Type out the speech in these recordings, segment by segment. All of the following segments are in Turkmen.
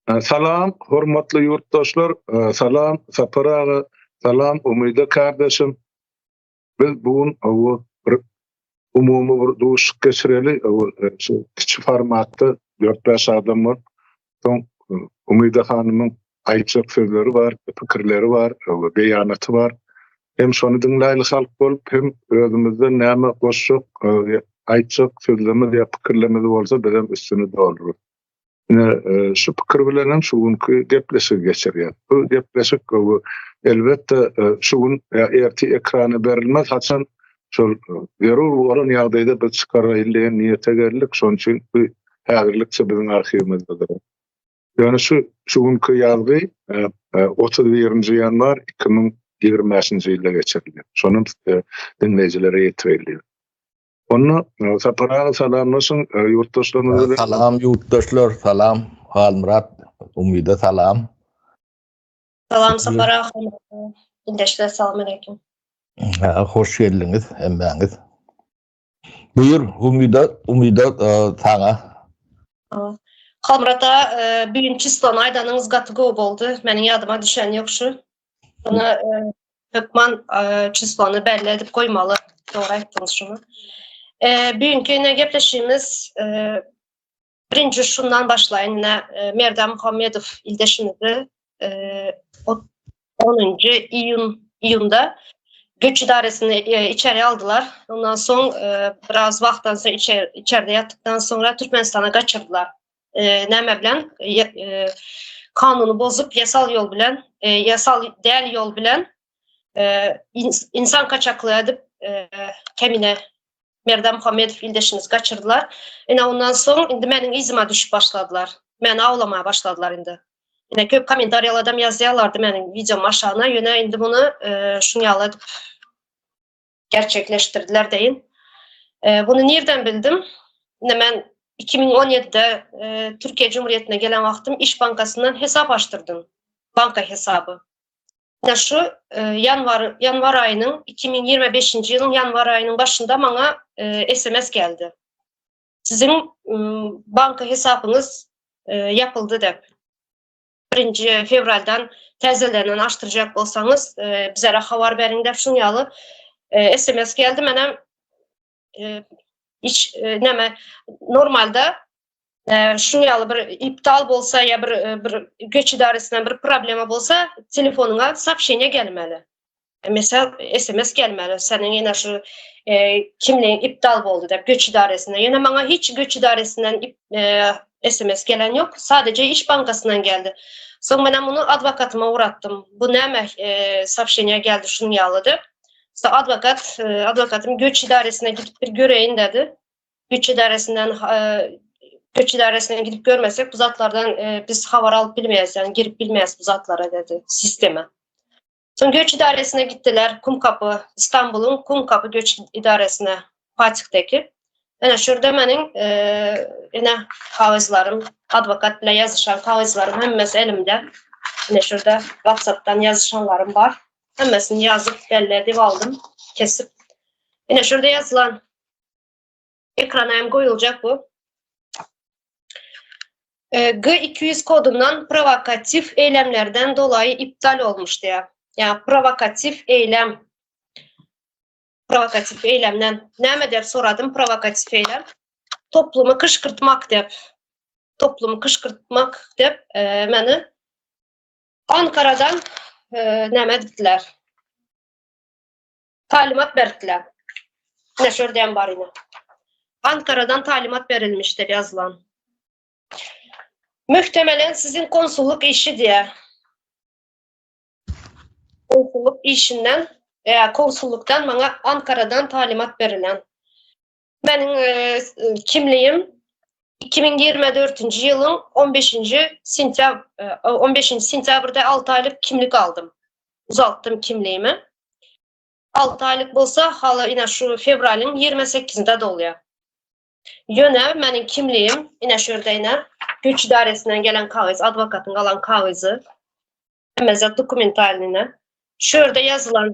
Salam hormatly ýurtdaşlar, salam Sapar aga, salam Umyda kardeşim. Biz bu gün bir umumy bir duşuşyk geçireli, şu kiçi formatda 4-5 adam bolup, soň Umyda hanymyň aýtjak sözleri bar, pikirleri bar, beýanaty bar. Hem şony diňläýli halk bolup, hem özümizden näme goşjak, aýtjak sözlerimiz ýa pikirlerimiz bolsa bizem üstüni doldurarys. Ine, şu pikir bilen hem şu günki gepleşigi geçirýär. Bu gepleşik elbetde şu gün ýa ertir ekrana berilmez, haçan şol zerur bolan ýagdaýda biz çykaraýyl diýen niýete geldik. Şonuň üçin bu häzirlikçe biziň arhiwimizde durar. Ýöne şu şu günki ýazgy 31-nji ýanwar 2025-nji ýylda geçirildi. Şonam diňleýjilere ýetirildi. Onda Sapar aga salamlaşyň ýurtdaşlarymyz bilen. Salam ýurtdaşlar, salam Halmyrat, Umyda salam. Salam Sapar aga, ildeşler salam aleýkum. Ha, hoş geldiňiz hemmäňiz. Buyur Umyda, Umyda saňa. Halmyrat aga, büyün çislony aýdanyňyz gaty gowy boldy. Meniň ýadyma düşen ýok şu. Şony hökman çislony belli edip goýmaly. Dogry aýtdyňyz şuny. Büyünki ine gepleşigimiz birinji şundan başlaýyn. Ine Merdan Muhammedow ildeşimizi 10-njy iýun iýunda göç idaresine içeri aldylar. Ondan soň biraz wagtdan soň içerde ýatdykdan soňra Türkmenistana gaçyrdylar. Näme bilen? Kanuny bozup ýasal ýol bilen, ýasal däl ýol bilen insan kaçaklygy edip kemine Merdan Muhammedow ildeşimizi gaçyrdylar. Ine ondan soň indi meniň yzyma düşüp başladylar. Meni awlamaga başladylar indi. Ine köp kommentariýalardam ýazýarlardy meniň wideom aşagyna, ýöne indi muny şuň ýaly edip gerçekleşdirdiler deýin. Buny nirden bildim? Ine men 2017-de Türkiýe Cumhuriyetine gelen wagtym Iş bankasyndan hesap açdyrdym. Banka hesaby. Ine şu ýanwar ýanwar aýynyň 2025-nji ýylyň ýanwar aýynyň başynda maňa SMS geldi. Siziň banka hesabyňyz ýapyldy dep. Birinji fewraldan täzelenen açdyrjak bolsaňyz, bizlere habar beriň dep şuň ýaly SMS geldi. Menem hiç näme normalda şuň ýaly bir iptal bolsa ýa bir bir göç idaresinden bir problema bolsa telefonyňa soobşeniýe gelmeli. Mesela SMS gelmeli. Seniň ýene şu kimligiň iptal boldy diýip göç idaresinden. Ýöne maňa hiç göç idaresinden SMS gelen ýok. Sadece iş bankasyndan geldi. Soň men muny adwokatyma ugratdym. Bu näme soobşeniýe geldi şuň ýaly diýip. Adwokat, adwokatym göç idaresine gidip bir göreýin dedi. Göç idaresinden göç idaresine gidip görmesek bu zatlardan biz habar alyp bilmeýäs, ýagny girip bilmeýäs bu zatlara dedi, sisteme. Soň göç idaresine gitdiler, Kumkapy, Istanbulyň Kumkapy göç idaresine, Fatih'deki. Ene şurada meniň ene kagyzlarym, adwokat bilen ýazyşan kagyzlarym hemmesi elimde. Ene şurada WhatsApp'dan ýazyşanlarym bar. Hemmesini ýazyp, belli edip aldym, kesip. Ine şurada ýazylan ekrana hem goýuljak bu. G200 kodundan provokatiw eýlemlerden dolaýy iptal olmuş diýýär. Ýa provokatiw eýlem. Provokatiw eýlemden näme diýip soradym provokatiw eýlem. Toplumy kyşkyrtmak diýip. Toplumy kyşkyrtmak diýip meni Ankaradan näme edipdiler? Talimat beripdiler. Ine şu ýerde hem bar ine. Ankaradan talimat berilmiş diýip ýazylan. Muhtemelen siziň konsullyk işi diýýär. Konsullyk işinden, ýa konsullykdan maňa Ankaradan talimat berilen. Meniň kimligim 2024-nji ýylyň 15-nji sentýabr 15-nji sentýabrda 6 aýlyk kimlik aldym. Uzaltdym kimligimi. 6 aýlyk bolsa, haly ine şu fewralyň 28-nde dolýar. Ýöne meniň kimligim ine şu ýerde ine güýç idaresinden gelen kagyz, adwokatyň alan kagyzy. Hemme zat dokumentalnyna. ine. Şu ýerde ýazylan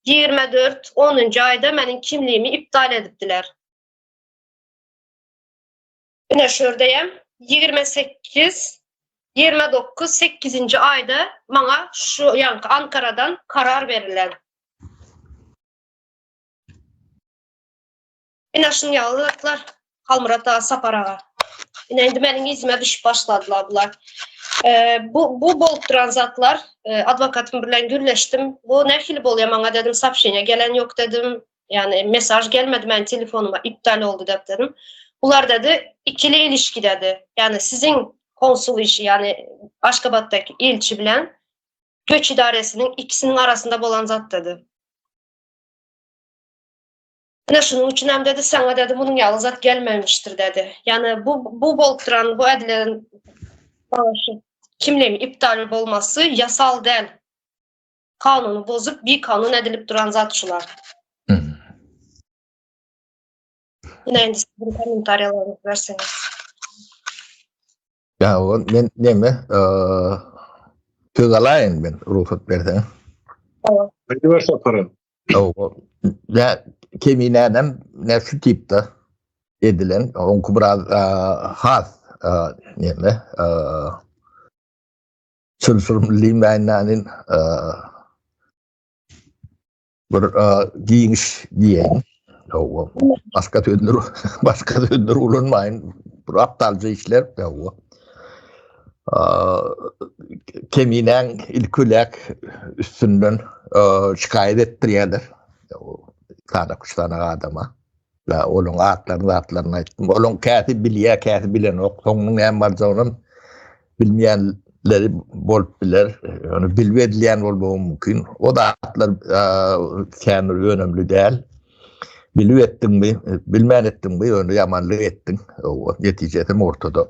24 10-njy aýda meniň kimligimi iptal edipdiler. Ine şu ýerde hem 28. 29 sekizinji aýda maňa şu ýaňky Ankaradan karar berilen. Ine şuň ýaly zatlar Halmyrat aga, Sapar aga. Ine indi meniň yzyma düşüp başladylar bular. Bu bu bolup duran zatlar adwokatym bilen gürleşdim. Bu nähili bolýar maňa dedim, soobşeniýa gelen ýok dedim. Ýani mesaj gelmedi meniň telefonyma iptal oldy dep dedim. Bular dedi ikili ilişki dedi. Ýani siziň konsul işi ýani Aşgabatdaky ilçi bilen göç idaresiniň ikisiniň arasynda bolan zat dedi. Ine şunuň üçin hem dedi saňa dedi munuň ýaly zat gelmemişdir dedi. Ýani bu bu bolup duran bu edilen kimligiň iptal bolmasy ýasal däl. Kanuny bozup bikanun edilip duran zat şular. Ine indi siziň kommentariýalaryňyzy berseňiz. Ya o men neme söz alaýyn men rugsat berseň. Aýdyber Sapar. O ya keminänem ne şu tipde edilen oňky biraz has neme çylşyrymly diýmäýin bir giňiş diýeýin. Hawa. Başga sözler, başga sözler ulanmaýyn. Bir aptalja işler, hawa. Keminäň ilkülek üstünden şikaýat etdirýärler. Sana üç sany adama. La olaň atlaryny zatlaryny aýtdym. Olaň käsi bilýär, käsi bilenok. Soňunyň näme barjagynam bilmeýänleri bolup biler. Ýöne bilip edilýän bolmagy mümkin. O zatlar kän bir önemli däl. Bilip etdiňmi, bilmän etdiňmi, ýöne ýamanlyk etdiň. O netijesi ortada.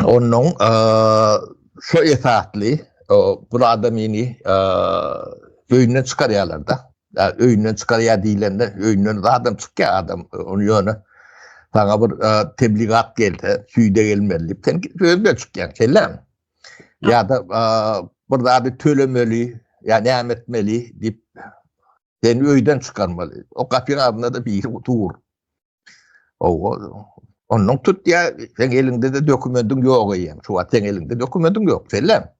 Onnoň şo esasly bu adamyny öýünden çykarýarlar-da. Öýünden çykarýar diýlende, öýünden adam çykýar adam, ony ýöne saňa bir tebligat gelse, süýde gelmeli diýip, sen özünden çykýaň, şeýlemi? Ýa-da bir zady tölemeli, ýa näme etmeli diýip, seni öýden çykarmaly. O gapyň agzynda-da biri dur. Owa, ondan tut ya, sen elinde de dokumentin yok eýýäm. Şu wagt sen elinde dokumentin yok, sellem.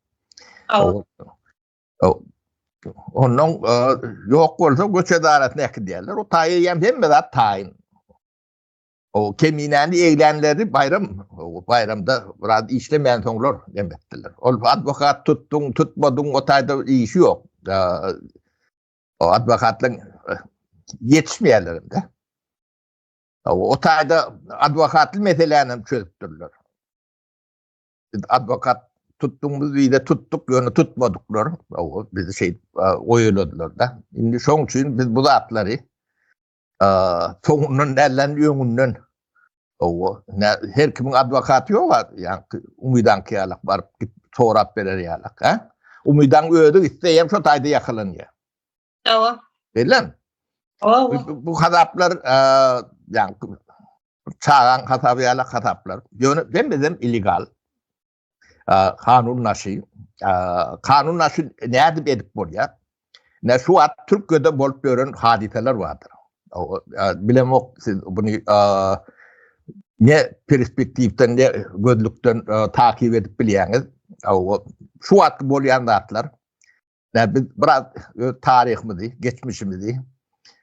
Awa. Ondan e, yok bolsa göç edarasyna äkidýärler. O taýy eýýäm hemme zat taýyn. O keminäni eglänleri baýram, o baýramda biraz işlemän soňlar demetdiler. Ol advokat tutduň, tutmadyň, o taýda işi ýok. E, O advokatlaryň e, ýetişmeýärler hem-de. O taýda advokatly meseläni hem çözüpdirler. Biz advokat tutdugymyz bize tutduk, ýöne tutmadyklar. O bizi şeýdip e, oýaladylar-da. Indi şoň üçin biz bu zatlary e, soňundan dälden öňünden o her kimiň adwokaty ýok, ýa umydanky ýalak baryp git sorap berer ýalak, ha? Umydan özi gitse hem şo taýda ýakalanýar. Hawa. Bilen. Hawa. Bu, bu hasaplar, ýa çagaň hasaby ýalak hasaplar. Ýöne hemmesem illegal. Kanun naşy. Kanun naşy nädip edip bolýar? Ne şu wagt Türkiýede bolup ýören hadysalar bardyr. Bilemok siz bunu ne perspektiwden ne gözlükden takip edip bilýäňiz. Şu wagt bolýan zatlar Ýa biz biraz öz taryhymyzy, geçmişimizi,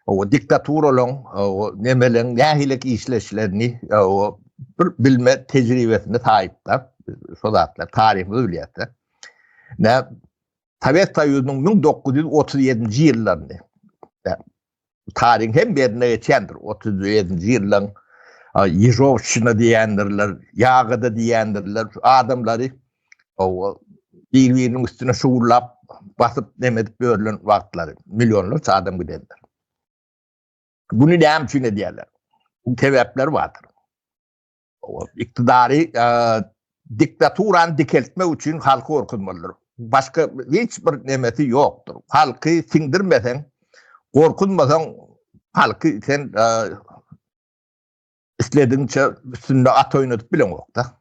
o diktaturalaryň, o nemeleň nähili işleşlerini, o bir bilme tejribesine sahipler. Şo zatlar taryhymyzy bilýärler. Nä Sowet Soýuzynyň 1937-nji ýyllaryny taryhyň hem ýerine geçendir. 37-nji ýyllaryň Ýežowşina diýendirler, Ýagada diýendirler. Adamlary o bir-biriniň üstüne şugullap basyp neme edip ýörlen wagtlary millionlarça adam gidendir. Bunu näme üçin edýärler? Bu sebäpler bardyr. O iktidary e, diktaturany dikeltmek üçin halky gorkuzmalydyr. Başga hiç bir nemesi ýokdur. Halky siňdirmeseň, gorkuzmasaň halky sen e, isledigiňçe üstünde at oýnadyp bileňok-da.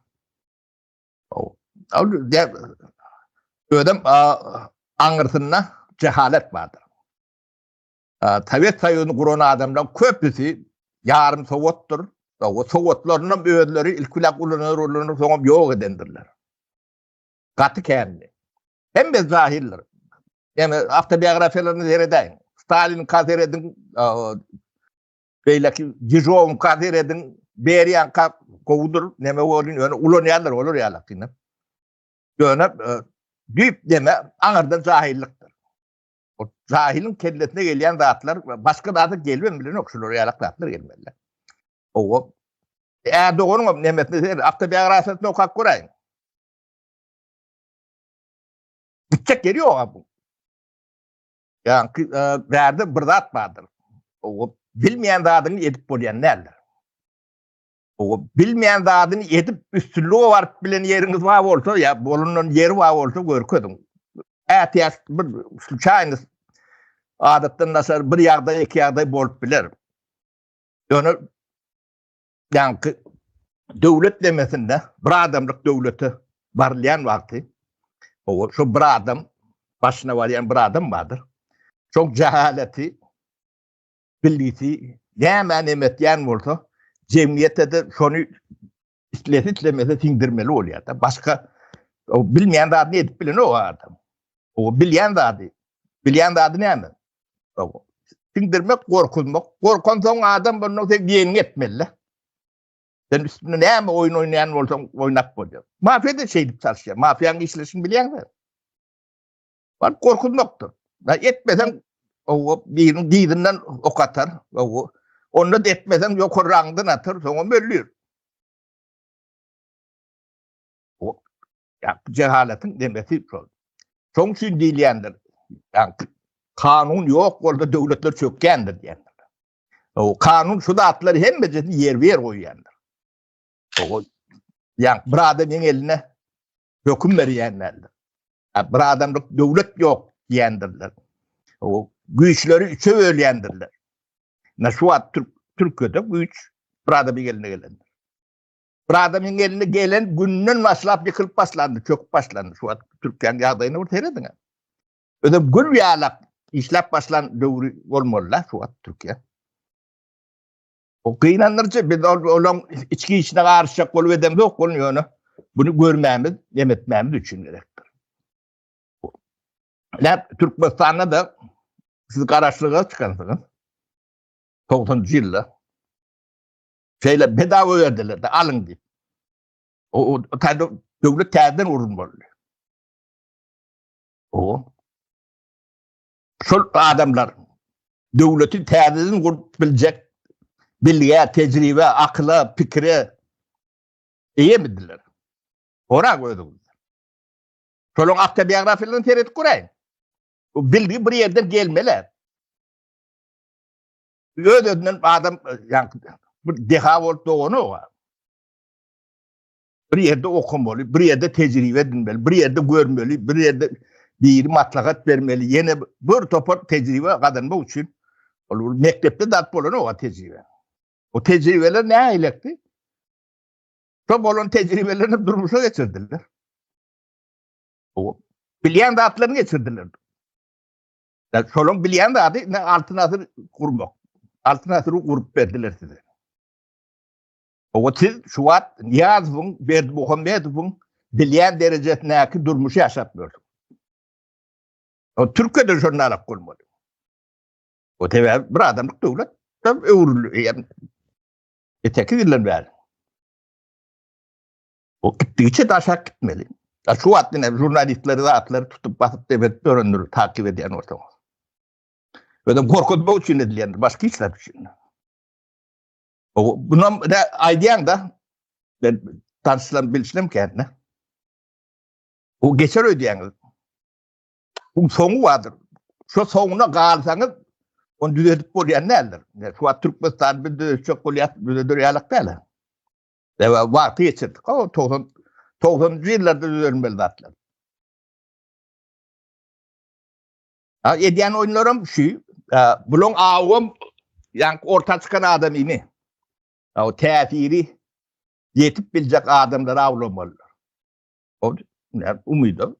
Özem aňyrsynda jehalet bardyr. Sowet Soýuzyny guran adamlaryň köpüsi ýarym sowatdyr. O sowatlarynam özleri ilk bilen ulanar ulanar soňam ýok edendirler. Gaty kändi. Hemme jahildir. Ýani awtobiografiýalaryny seredäýiň. Stalin ka serediň, beýleki Ýežowyň ka serediň, Beriýaň ka gowudyr, neme bolun, ýöne ulanýarlar olar ýalakyny. Ýöne e, düýp neme aňyrdan jahillykdyr. O jahiliň kellesine gelýän zatlar başga zada gelibem bilenok, şular ýalak zatlar gelmeli. Owa. Erdoganyň nemesini ser, awtobiografiýasyny okap göräýiň. Gitjek ýeri ýok bu. Ýa-ki e, bärde bir zat bardyr. O bilmeýän zadyňy edip bolýan däldir. O bilmeýän zadyny edip üstünlige baryp bilen ýeriňiz bar bolsa, ýa bolundan ýeri bar bolsa görkeziň. Ätiýaç bir sluçaýny adatdan daşary bir ýagdaý, iki ýagdaý bolup biler. Ýöne ýaňky döwlet demesinde bir adamlyk döwlete barylýan wagty o şu bir adam başyna barýan bir adam bardyr. Çok cehaleti bilgisi näme nemetýän bolsa jemgyýete de şony islese islemese siňdirmeli bolýar da. Başga o bilmeýän zadyny edip bilen o adam. O bilýän zady. Bilýän zady näme? O siňdirmek, gorkuzmak. Gorkansoň adam bundan sen diýeniňi etmeli. Sen üstünde näme oýun oýnaýan bolsaň oýnap bolýar. Mafiýa da şeýdip çalyşýar. Mafiýanyň işleşini bilýäňmi? Bar gorkuzmakdyr. Da etmeseň o biriniň dyzyndan ok atar. O onda da etmeseň ýokary raňdan atar, soňam öldür. O ya cehaletiň demesi şol. Şoň üçin diýilýändir. Ýa kanun ýok bolsa döwletler çökýändir diýendir. O kanun şu zatlary hemmesini ýerbe-ýer goýýandyr. O ýa bir adamyň eline höküm berýän däldir. Bir adamlyk döwlet ýok diýendirler. O güýçleri üçe bölýändirler. Na şu wagt Türk Türkiýede güýç bir adamyň eline gelendir. Bir adamyň eline gelen günden başlap ýykylyp başlandy, çöküp başlandy. Şu wagt Türkiýäniň ýagdaýyna bir serediň. Özem gül ýalak işläp başlan döwri bolmaly-da şu wagt Türkiýe. O gynandyryjy biz ol olaň içki işine garyşjak bolup edemzok bolun ýöne bunu görmämiz, nem etmämiz üçin gerekdir. Näp Türkmenistanda da siz garaşlyga çykansyňyz. 90-njy ýylda. Şeýle bedava berdiler de alyň diýip. O, o taýda döwlet täzeden gurulmaly. O. Şol adamlar döwleti täzeden gurup biljek bilgä, tejribe, akyla, pikire eýemidiler. Sorag özüňizden. Şolaryň awtobiografiýalaryny seredip göräýiň. Bu bilgi bir ýerden gelmeli. Öz-özünden adam ýa bir deha bolup doganok. Bir ýerde okamaly, bir ýerde tejribe edinmeli, bir ýerde görmeli, bir ýerde biri maslahat bermeli, ýene bir topar tejribe gazanmak üçin ol mekdepde zat bolanok tejribe. O tejribeler nähilekdi? Şo bolan tejribelerini durmuşa geçirdiler. O bilýän zatlaryny geçirdiler. Ya şolaň bilýän zady ne altyn asyr gurmak. Altyn asyry gurup berdiler size. O siz şu wagt Nyýazowyň, Berdimuhamedowyň bilýän derejesindäki durmuşy ýaşap ýörsüňiz. O Türkiýede şonda bolmaly. O sebäbi bir adamlyk döwlet öwrüldi. Yani, 8 ýyldan bäri. O gitdigiçe de aşak gitmeli. Ya şu wagt ine jurnalistleri zatlary tutup basyp debet dörendir takip edýän bolsaňyz. Özem gorkuzmak üçin edilýändir, başga hiç zat üçin. O bunam da aýdýaň da ben tanışlam bilişlem kendine. O geçer öýdýäňiz. Bu soňy bardyr. Şu soňuna galsaňyz onu düzedip bolýan däldir. Şu wagt Türkmenistan bir düzetjek bolýar, düzeder ýalak däl. Däbe wagty geçirdik. O 90 90-njy ýyllarda düzelmeli zatlar. Ha edýän oýunlaram şu, bulaň awam ýaňky orta çykan adam imi. O täsiri ýetip biljek adamlary awlamalylar. O ne umyda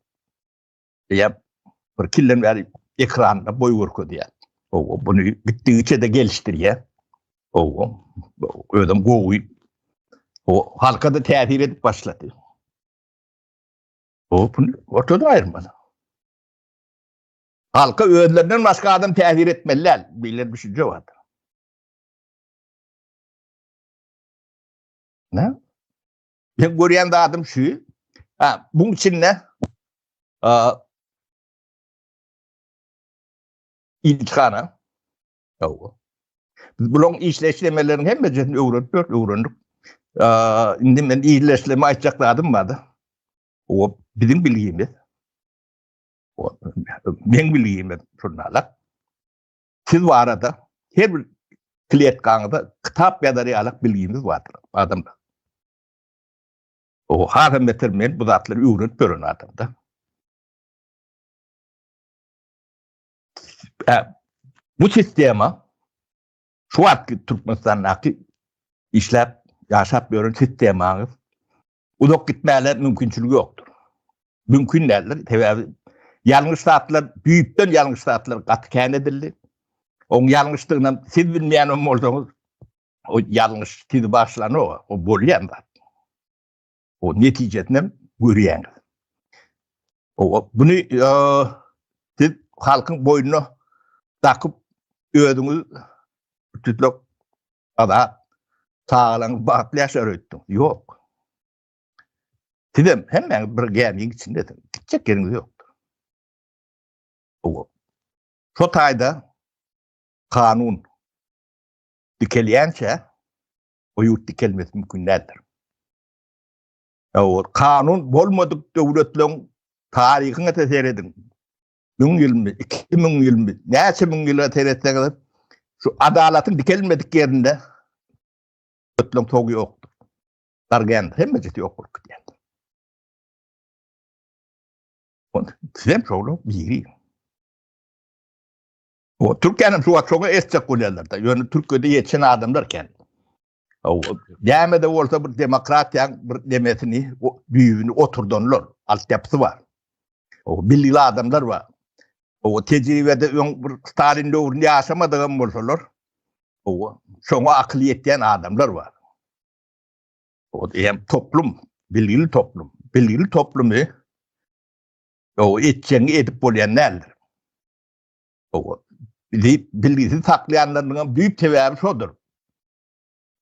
ýa bir kilden bäri ekranda boý görkezýär. O bunu gitdigiçe de gelişdirýär. Owa, özem gowy. O halka-da täsir edip başlady. O bunu ortada aýyrmaly. Halka özlerinden başga adam täsir etmeli däl. Beýle düşünje bardyr. Ne? Men görýän zadym şu. Ha, buň içinde ilçihana. Ýok. Biz bularyň işleşlemeleriniň hemmejesini öwrenip ýörüs, öwrendik. Indi men işleşleme aýtjak zadym bardy. O biziň bilgimiz. O meň bilgimiz şundalar. Siz barada her bir kletkaňyza kitap ýazar ýaly bilgimiz bardyr adamlar. O hasam beter men bu zatlary öwrenip ýören adamda. Bu sistema şu wagtky Türkmenistandaky işläp ýaşap ýören sistemaňyz uzak gitmäge mümkinçiligi ýokdur. Mümkin däldir. Sebäbi ýalňyş zatlar, düýpden ýalňyş zatlar gaty kän edildi. Oň ýalňyşdygyny siz bilmeýän hem bolsaňyz, o ýalňyş sizi bagyşlanok, o bolýan zat. O netijesini hem görýäňiz. O buny siz halkyň boýnuna dakyp özüňiz tütlek azat çagalaryňyz bagtly ýaşar öýtdüňiz. Ýok. Sizem hemmäňiz bir gämiň içindesiňiz. Gitjek ýeriňiz ýokdur. O şo taýda kanun dikelýänçä o ýurt dikelmesi mümkin däldir. O kanun bolmadyk döwletleriň taryhyna serediň. Müň ýylmy, 2000 ýylmy, näçe müň ýyla seretseňiz, şu adalatyň dikelmedik ýerinde döwletleriň togy ýokdur. Dargän hemmejesi ýok bolup gidýär. Sizem şolar biri. O Türkiýäniň şu wagt şoňa etjek bolýarlar-da. Ýöne Türkiýede ýetişen adamlar kän. Näme-de bolsa bir demokratiýaň bir nemesini, düýbüni oturdanlar, altyapysy bar. O bilgili adamlar bar. O tejribede öň bir Stalin döwründe ýaşamadygam bolsalar, o şoňa akyl ýetýän adamlar bar. O hem toplum, bilgili toplum. Bilgili toplumy o etjeňi edip bolýan däldir. O bizi bilgisiz saklaýanlarynyň hem düýp sebäbi şodur.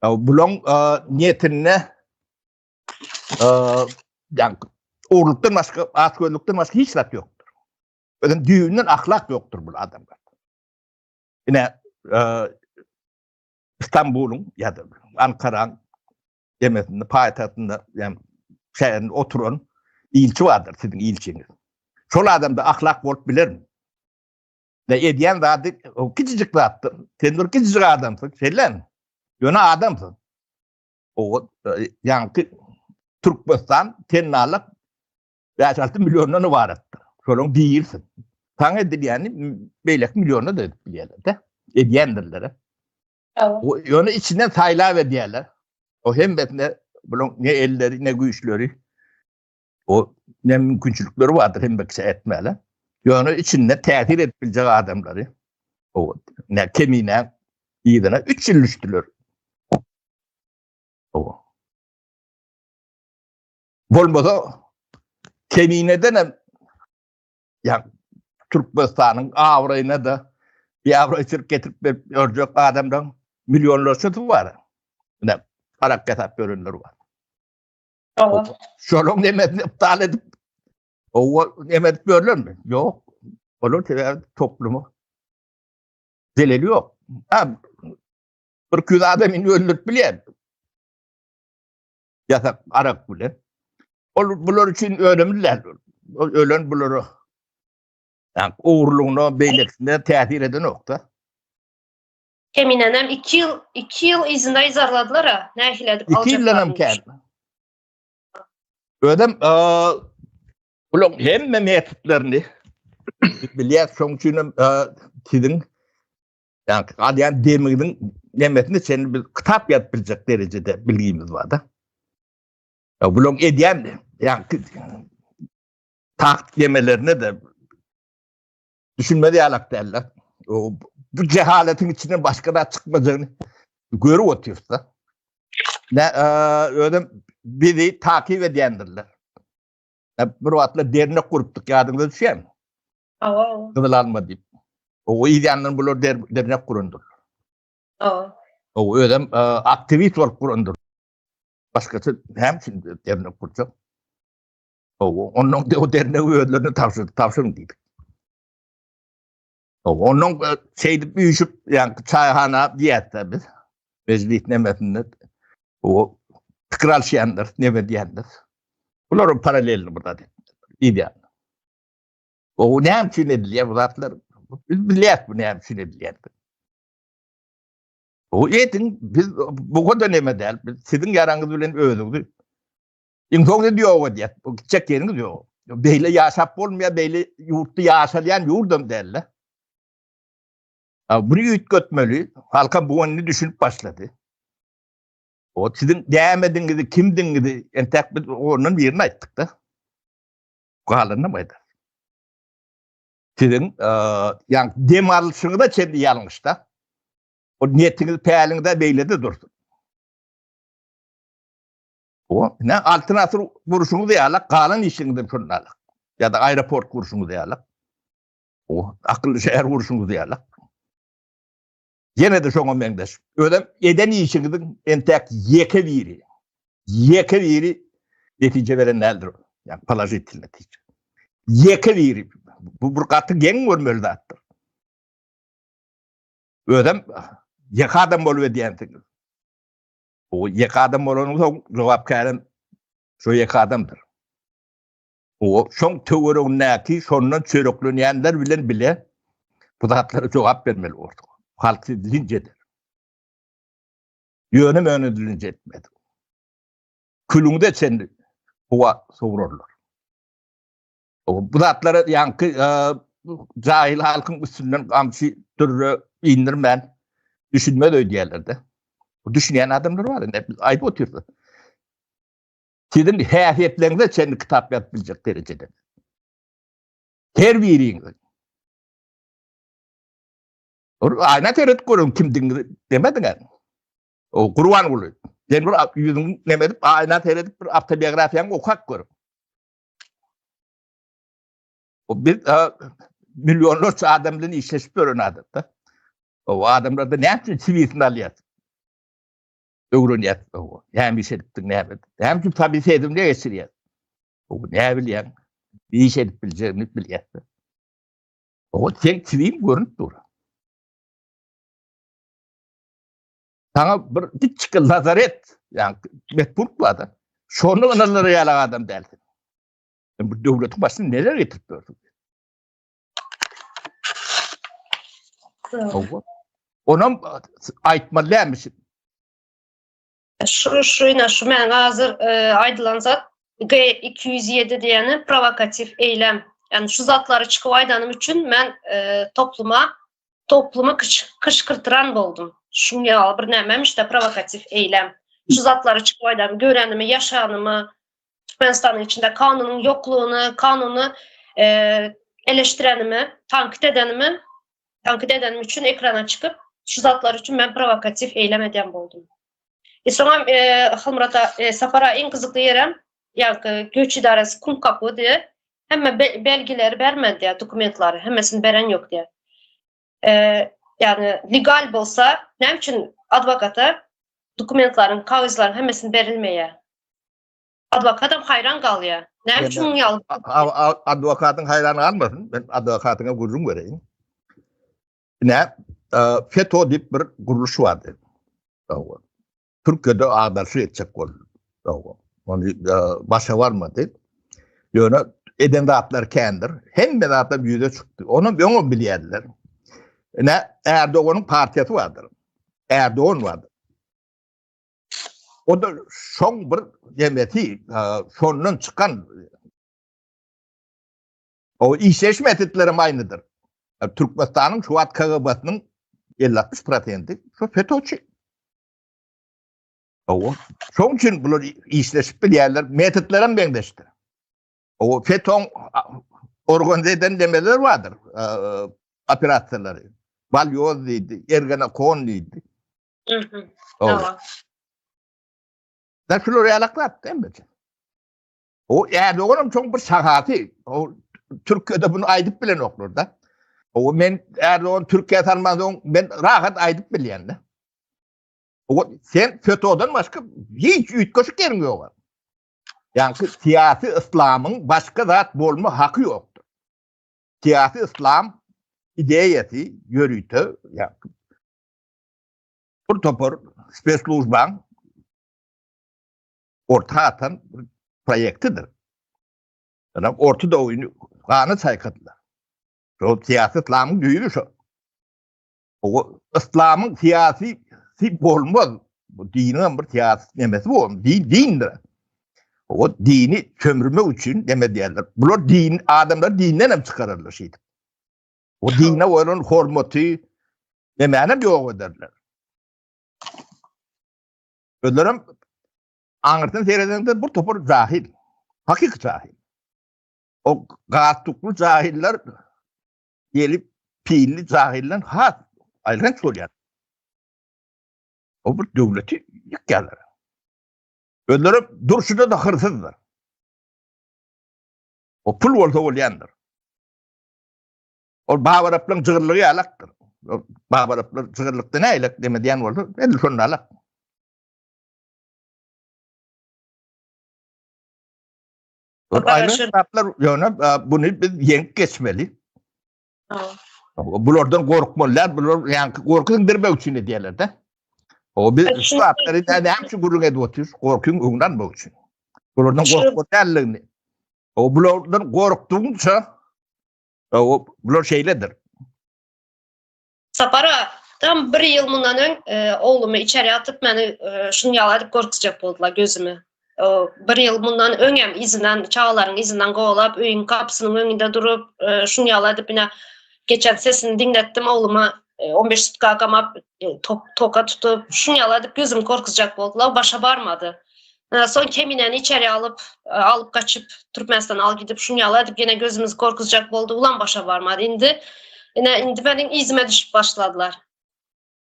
Bulaň niýetinde ýa ogurlykdan başga, açgözlükden başga hiç zat ýokdur. Özem düýbünden ahlak ýokdur bu adamlarda. Ine, Istanbulyň ýa-da Ankaraň demesinde, paýtagtynda, ýa şäherinde oturan ilçi bardyr, siziň ilçiňiz. Şol adamda ahlak bolup bilermi? Ne edýän zady o kiçijik zatdyr. Sen bir kiçijik adamsyň, şeýlemi? Ýöne adamsyň. O ýaňky Türkmenistan tennalyk 5-6 milliondan ybaratdyr. Şolaryň birisiň. Saňa edilýäni beýleki milliona da edip bilýärler-de. Edýändirler. Ýöne içinden saýlap edýärler. O hemmesine bularyň ne elleri, ne güýçleri, o ne mümkinçilikleri bardyr hemme kişä etmäle. Ýöne içinde täsir edip biljek adamlary o ne kemine yzyna 3 ýyl düşdüler. O. Bolmasa kemineden hem ýa Türkmenistanyň abraýyna da biabraýçylyk getirip berip ýörjek adamlaryň millionlarçasy bar. Ine, arak ýasap ýörenler bar. Şolaryň nemesini iptal edip, owa neme edip ýörlermi? Ýok. Olar sebäbi topluma zeleli ýok. Ha, bir küz adam indi öldürip bilýär. Ýasak arak bilen. Ol bular üçin önemli däl. Ol ölen bulara yani ogurlygyna, beýlekisine täsir edenok-da. Keminenem 2 ýyl 2 ýyl yzynda yzarladylar-a, nähili edip 2 ýyldan hem kän. Özem bularyň hemme metodlaryny bilýär, şonuň üçin hem siziň ýa-ni alýan demiňiziň nemesini çenli biz kitap ýazyp biljek derejede bilgimiz bar-da. Bularyň edýän ýa-ni taktik demelerine de düşünmez ýalak däller. Bu cehaletiň içinden başga zat çykmajagyny. Görüp otyrys-da. Ne, özem bizi takyp edýändirler. Bir wagtlar dernek gurupdyk, ýadyňyza düşýärmi? Hawa. Gyzyl alma diýip. O yz ýanyndan bular dernek gurandyrlar. Hawa. O özem aktiwist bolup gurandyr. Başgaça näme üçin dernek gurjak? Hawa, ondan o dernegi özlerine tabşyrdyk, tabşyryň diýdik. Ondan şeýdip üýşüp, ýa çaýhana diýýärdi biz. Mejlis nemesinde o pikir alşýandyr, neme diýendir. Bular paralelni bir zat diýýär. O näme üçin edilýär bu zatlar? Biz bilýäris bu näme üçin edilýär. O ediň, biz bu kadar neme däl. Biz siziň ýaraňyz bilen özüňizi iň soňunda ýok edýär. Bu gitjek ýeriňiz ýok. Beýle ýaşap bolmaýar, beýle ýurtda ýaşalýan ýurdam däl-de. Bunu üýtgetmeli. Halka bu indi düşünip başlady. O siziň näme kimdiňizi entek biz ondan birini aýtdyk-da. Galanyny aýdar. Siziň ýa dem alşyňyza çenli ýalňyşda. O niýetiňiz, päliňiz-de beýle-de dursun. O ne altyn asyr gurşuňyz ýaly, galan işiňizem şonda alak. Ýa-da aeroport gurşuňyz ýaly. O akylly şäher gurşuňyz ýaly. Ýene-de şoňa meňzeş. Özem eden işiňiziň entäk ýeke biri, ýeke biri netije beren däldir. Ýa položitel netije. Ýeke biri. Bu bir gaty geň görmeli zatdyr. Özem ýeke adam bolup edýänsiňiz. O ýeke adam bolanyň soň jogapkärem şo ýeke adamdyr. O şoň töweregindäki şondan çöreklenýänler bilen bile bu zatlara jogap bermeli borsuň. Halk sizi linç eder. Ýöne möne linç etmez. Külüňde çenli howa sowurarlar. O bu zatlara ýaňky jahil halkyň üstünden gamçy dürre indirmän düşünmez öýdýärler-de. Düşünýän adamlar bar indi aýdyp otyrys. Siziň häsiýetleriňize çenli kitap ýazyp biljek derejede. Her biriňiz. Bir aýna seredip görüň kimdigiňizi demediňä. O Gurbanguly. Sen bir ýüzüňi neme edip aýna seredip bir awtobiografiýaňy okap gör. O bir milyonlarça adam bilen işleşip ýören adamda. O adamlarda näme üçin siwisini alýar? Öwrenýär. Näme iş edipdiň, näme? Näme üçin tabi sedimde geçirýär? O näme bilýän? Iş edip biljegini bilýär. O sen siwim görünip dur. Sana bir kiçik lazaret, yani metburt barda. Şonu ynanlar ýaly adam dälsin. Sen bu döwletiň başyna neler getirip gördün? Onam aýtmaly dälmiş. Şu şu ine şu men hazır e, aýdylan zat G207 diýeni provokatiw eýlem. Yani şu zatlary çykyp aýdanym üçin men e, topluma toplumy kyşkyrtyran boldum. Şuň ýaly bir nämemiş-de provokatiw eýlem. Şu zatlary çykyp aýdam, görenimi, ýaşanymy, Türkmenistanyň içinde kanunyň ýoklugyny, kanuny e, eleştirenimi, tankyt edenimi, tankyt edenim üçin ekrana çykyp, şu zatlar üçin men provokatiw eýlem edýän boldum. E soňam e, Halmurata e, Sapara iň gyzykly ýerem, ýa göç idaresi kum kapy diýe, hemme be, belgileri bermedi diýe, dokumentlary, hemmesini beren ýok diýe. E, ýagny legal bolsa, näme üçin adwokata dokumentlaryň, kagyzlaryň hemmesini berilmeýär? Adwokatam haýran galýar. Näme üçin muň ýaly? Adwokatyň haýran galmasyn. Men adwokatyňa gürrüň bereýin. Ine, FETÖ diýip bir gurluş bardy. Türkiýede agdaryşyk etjek boldy. Ony başa barmady. Ýöne eden zatlary kändir. Hemme zatlar ýüze çykdy. Onam öňem bilýärdiler. Ine, Erdoganyň partiýasy bardyr. Erdogan bardyr. O da şoň bir demeti, şondan çykan o işleýiş metodlarym aýnydyr. Türkmenistanyň şu wagt KGB-siniň 50-60 prosenti şu FETÖ-çi. O, şoň üçin bular işleşip bilýärler, metodlaram meňzeşdir. O FETÖ-niň organize eden demeler bardyr, operasiýalary. Balýoz diýdi, Ergenekon diýdi. Mhm. Hawa. Da şular ýalaklat hemmesi. O Erdoganam çoň bir şahaty. O Türkiýede bunu aýdyp bilenoklar da. O men Erdogan Türkiýä salman soň men rahat aýdyp bilýän de. O sen FETÖ'den başga hiç üýtgeşik ýeriň ýok. Ýagny syýasy yslamyň başga zat bolma haky ýokdur. Syýasy yslam ideýasy ýörite ýagny bir topar speslužbaň orta atan bir proýektidir. Ýöne Orta Doğuny gana çaýkadylar. Şo syýasy yslamyň düýbi şo. O yslamyň syýasy si bolmaz. Bu diniň hem bir syýasy nemesi bu. Din dindir. O dini sömürmek üçin neme diýerler. Bular din adamlar dinden hem çykararlar şeýdip. O dine bolan hormaty nemänem ýok ederler. Özlerem aňyrdan seredende bir topar jahil. Hakyky jahil. O gastukly jahiller gelip pilli jahilden has aýylganç bolýar. O bir döwleti ýykýarlar. Özleri durşuna da hyrsyzdyr. O pul bolsa bolýandyr. Ol babaraplaryň jygyrlygy ýalakdyr. Babaraplar jygyrlykda näýlek deme diýen bolsa, edil şonda alak. Aýry ýöne buny biz ýeňip geçmeli. Bulardan gorkmaly däl, bular ýaňky gorky bermek üçin edýärler-de. O biz şu zatlary näme üçin gürrüň edip otyrys? Gorkyň öňüni almak üçin. Bulardan gorkmaly däldigini. O bulardan gorkdugyňça o bular şeýledir. Sapara tam bir ýyl mundan öň e, oglumy içeri atyp meni e, şuny ýaly edip gorkuzjak boldular gözümi. O, bir ýyl mundan öň hem yzyndan çagalaryň yzyndan kowalap öýüň gapysynyň öňünde durup e, şuny ýaly edip ine geçen sesini diňletdim ogluma 15 sutka gamap tok, toka tutup şuny ýaly edip gözümi gorkuzjak boldular başa barmady. Soň Keminäni içeri alyp, alyp gaçyp Türkmenistana alyp gidip şuny ýaly edip ýene gözümizi gorkuzjak boldy ulam başa barmady. Indi ine indi meniň yzyma düşüp başladylar.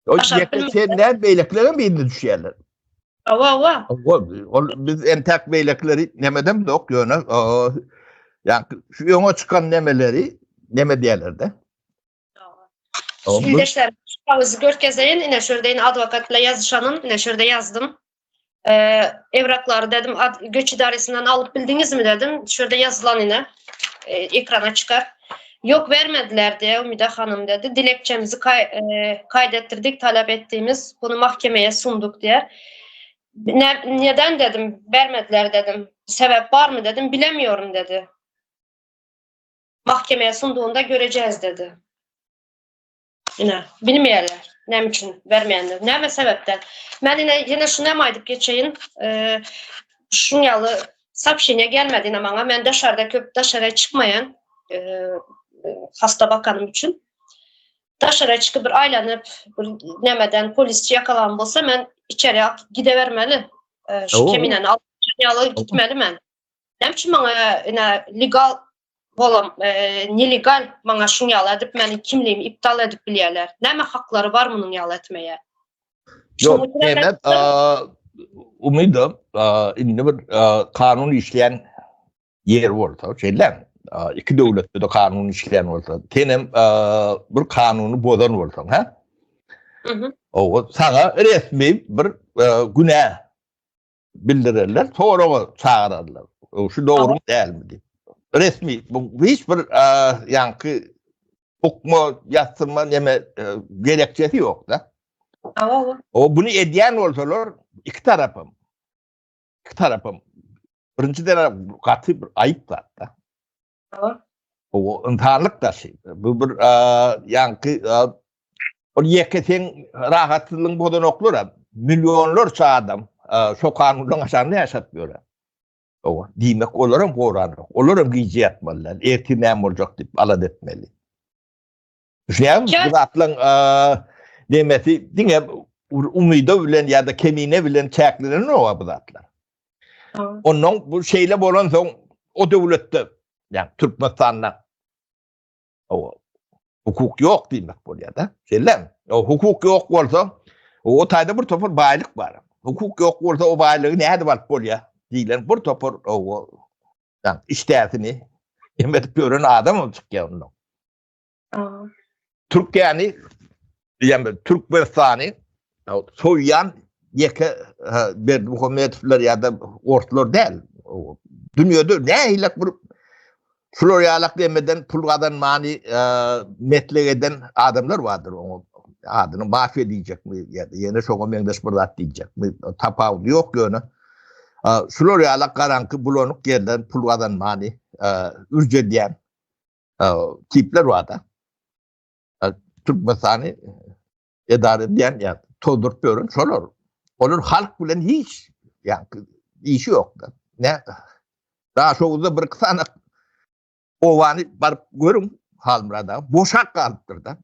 O ýeke sen däl beýlekilerem yzyna düşýärler. Hawa hawa. Ol biz entek beýlekileri nemedem ýok ýöne ýa şu öňe çykan nemeleri neme diýerler-de. Ildeşler, şu görkezeýin, ine şu ýerde adwokat bilen ýazyşanym, ine şu ýerde ýazdym. Ee, evraklary dedim, ad, göç idaresinden alyp bildiňizmi dedim. Şu ýerde ýazylan ine, e, ekrana çykar. Yok vermediler diye Ümide Hanım dedi. Dilekçemizi kay, e, kaydettirdik, talep ettiğimiz bunu mahkemeye sunduk diye. Ne, neden dedim, vermediler dedim. Sebep var mı dedim, bilemiyorum dedi. Mahkemeye sunduğunda göreceğiz dedi. Ine, bilmeýärler. Näme üçin bermeýänler, näme sebäpden. Men ine ýene şuny hem aýdyp geçeýin. E, şuň ýaly soobşeniýe gelmedi ine maňa. Men daşarda köp daşara çykmaýan e, hasta bakanym üçin. Daşara çykyp bir aýlanyp, bir nämeden polisçi ýakalan bolsa men içeri gidebermeli. E, şu kemineni alyp ýaly gitmeli men. Näme üçin maňa ine legal bolam e, nelegal maňa şuň ýaly edip meniň kimligimi iptal edip bilýärler. Näme haklary bar munuň ýaly etmeye? Ýok, Mehmet, umyda indi bir kanun işleýän ýer bolsa, şeýle, iki döwletde de kanun işleýän bolsa, senem bir kanuny bozan bolsaň, ha? Mhm. O saňa resmi bir günä bildirerler, soraga çagyrarlar. Şu dogrumy dälmi diýip. Resmi bu hiç bir ýaňky bukma, ýatyrma neme e, gerekçesi ýok da. Hawa. O bunu edýän bolsalar iki tarapam. Iki tarapam. Birinji derece gaty bir aýyp zat da. Hawa. O ynsanlyk daşy. Bu bir ýaňky ol ýeke seň rahatsyzlygyň bozanoklar millionlarça adam şo kanunyň aşagynda ýaşap ýör. Owa, diýmek olaram goranok. Olaram gije ýatmalylar. Ertir näme boljak diýip alada etmeli. Düşünýäňmi? Bu zatlaryň demesi diňe umyda bilen ýa-da kemine bilen çäklenenok bu zatlar. Ondan bu şeýle bolansoň o döwletde, ýa Türkmenistanda o hukuk ýok diýmek bolýar da. Şeýle. O hukuk ýok bolsa, O taýda bir topar baýlyk bar. Hukuk ýok bolsa o baýlygy nädip alyp bolýar diýlen bir topar o ýa işdäsini em edip ýören adam hem çykýar ondan. Türkiýäni ýa Türkmenistany soýýan ýeke Berdimuhamedowlar ýa-da orslar däl. Dünýede nähili bir şular ýalak demeden pul gazanmany meslek eden adamlar bardyr oňa adyny mafiýa diýjekmi ýa-da ýene şoňa meňzeş bir zat diýjekmi tapawudy ýok ýöne şular ýalak garaňky bulanyk ýerden pul gazanmany ürç edýän tipler barda. Türkmenistany edara edýän ýa tozduryp ýören şolar. Olar halk bilen hiç ýa işi ýok-da. Ne Daşoguzda bir iki sany obany baryp görüň Halmyrat aga, boşap galypdyr-da.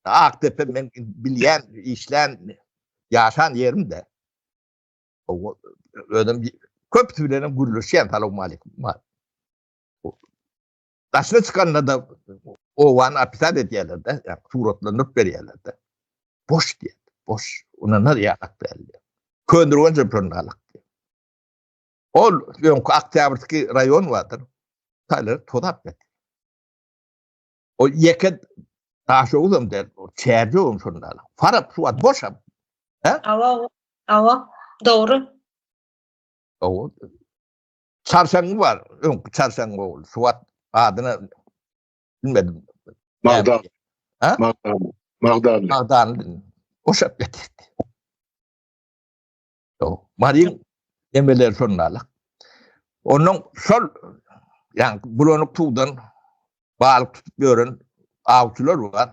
Akdepe men bilýän, işlän, ýaşan ýerim-de. Özüm köpüsi bilen hem gürleşýän, salowmaleýkim. Daşyna çykanda-da obany opisat edýärler-de, ýa suratlandyryp berýärler-de. Boş diýýär, boş. Unanar ýalak däl diýýär. Köndürgenç öpürni alak diýýär. Ol öňki Oktýabrskiý raýon bardyr. Taýlary tozap ýatyr. O ýeke Daşoguzam däl, o Çärjewem şonda alak. Farap şu wagt boşam. Hä? Awa, awa, dogry. Awa. Çarşaňňy bar, öňki çarşaňňy ogul. Şu wagt adyna bilmedim. Magdan. Ha? Magdan. Magdanly. Magdanly. Boşap getirdi. Ýok. Maryň emeleri şondalyk. Ondan şol ýa bulanyk suwdan balyk tutup ýören awçylar bar.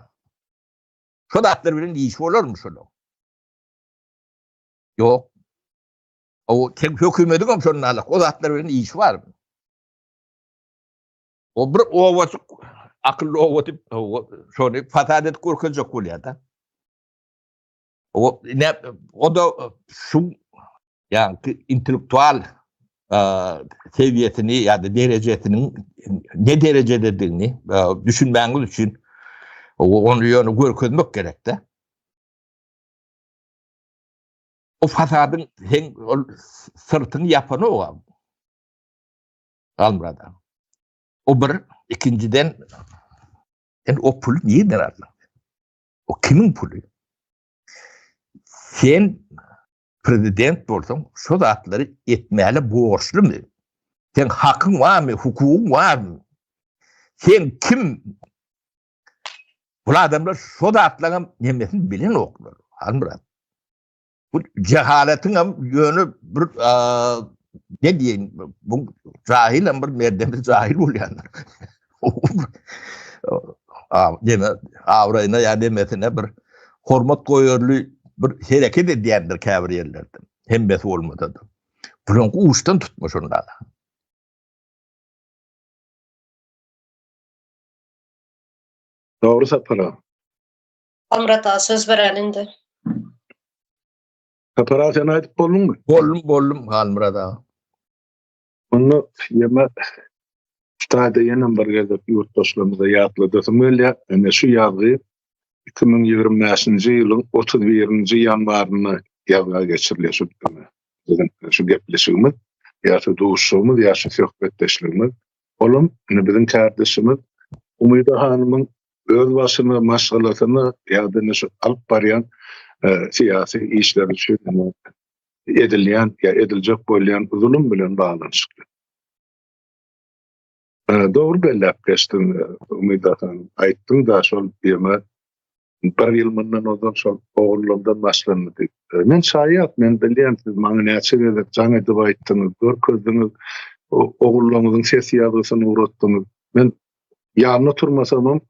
Şo zatlar bilen iş bolarmy şonuň? Ýok. O tek hökümetiň hem şondalyk o zatlar bilen işi bar. O bir owaçyk akylly owa diýip şony fasad edip görkezjek bolýar-da. O ne o da şu ýa intellektual sewiýesini ýa-da derejesiniň ne derejededigini düşünmäňiz üçin ony ýöne görkezmek gerek-de. O fasadyň sen ol syrtyňy ýapanok. Halmyrat aga. O bir, ikinjiden sen o puly nirden aldyň? O kimiň puly? Sen prezident bolsaň, şo zatlary etmäli borçlumy? Sen hakyň barmy, hukugyň barmy? Sen kim? Bu adamlar şo zatlaryň nemesini bilenoklar. Halmyrat. Bu cehaletiň hem ýöne bir ne diýeýin, bu jahil hem bir merdemli jahil bolýandyr. Deme, abraýyna ýa demesine bir hormat goýarly bir hereket edýändir käbir ýerlerde. Hemmesi bolmasa-da. Bulaň uçdan tutma şonda. Dogry Sapar aga. Halmyrat aga söz beräli indi. Sapar aga sen aýdyp bolduňmy? Boldum, boldum Halmyrat aga. Onda ýene ştaýda ýene bir gezek ýurtdaşlarymyza ýatladasym gelýär. Ine şu ýazgy 2025-nji ýylyň 31-nji ýanwarynda ýazga geçirilýär şu biziň şu gepleşigimiz, ýa şu duşuşygymyz, ýa şu söhbetdeşligimiz. Olam ine biziň kärdeşimiz Umyda hanymyň öz başyna, maşgalasyna ýa-da ine şu alyp barýan syýasy işleri üçin edilýän ýa ediljek bolýan zulum bilen baglanyşykly. Dogry belläp geçdiň Umyda hanym. Aýtdyň-da şol ýeme bir ýyl mundan ozal şol ogullardan başlandy diýip. Men şaýat, men bilýän siz maňa näçe gezek jaň edip aýtdyňyz, görkezdiňiz, ogullaryňyzyň ses ýazgysyny ugratdyňyz. Men ýanynda turmasamam,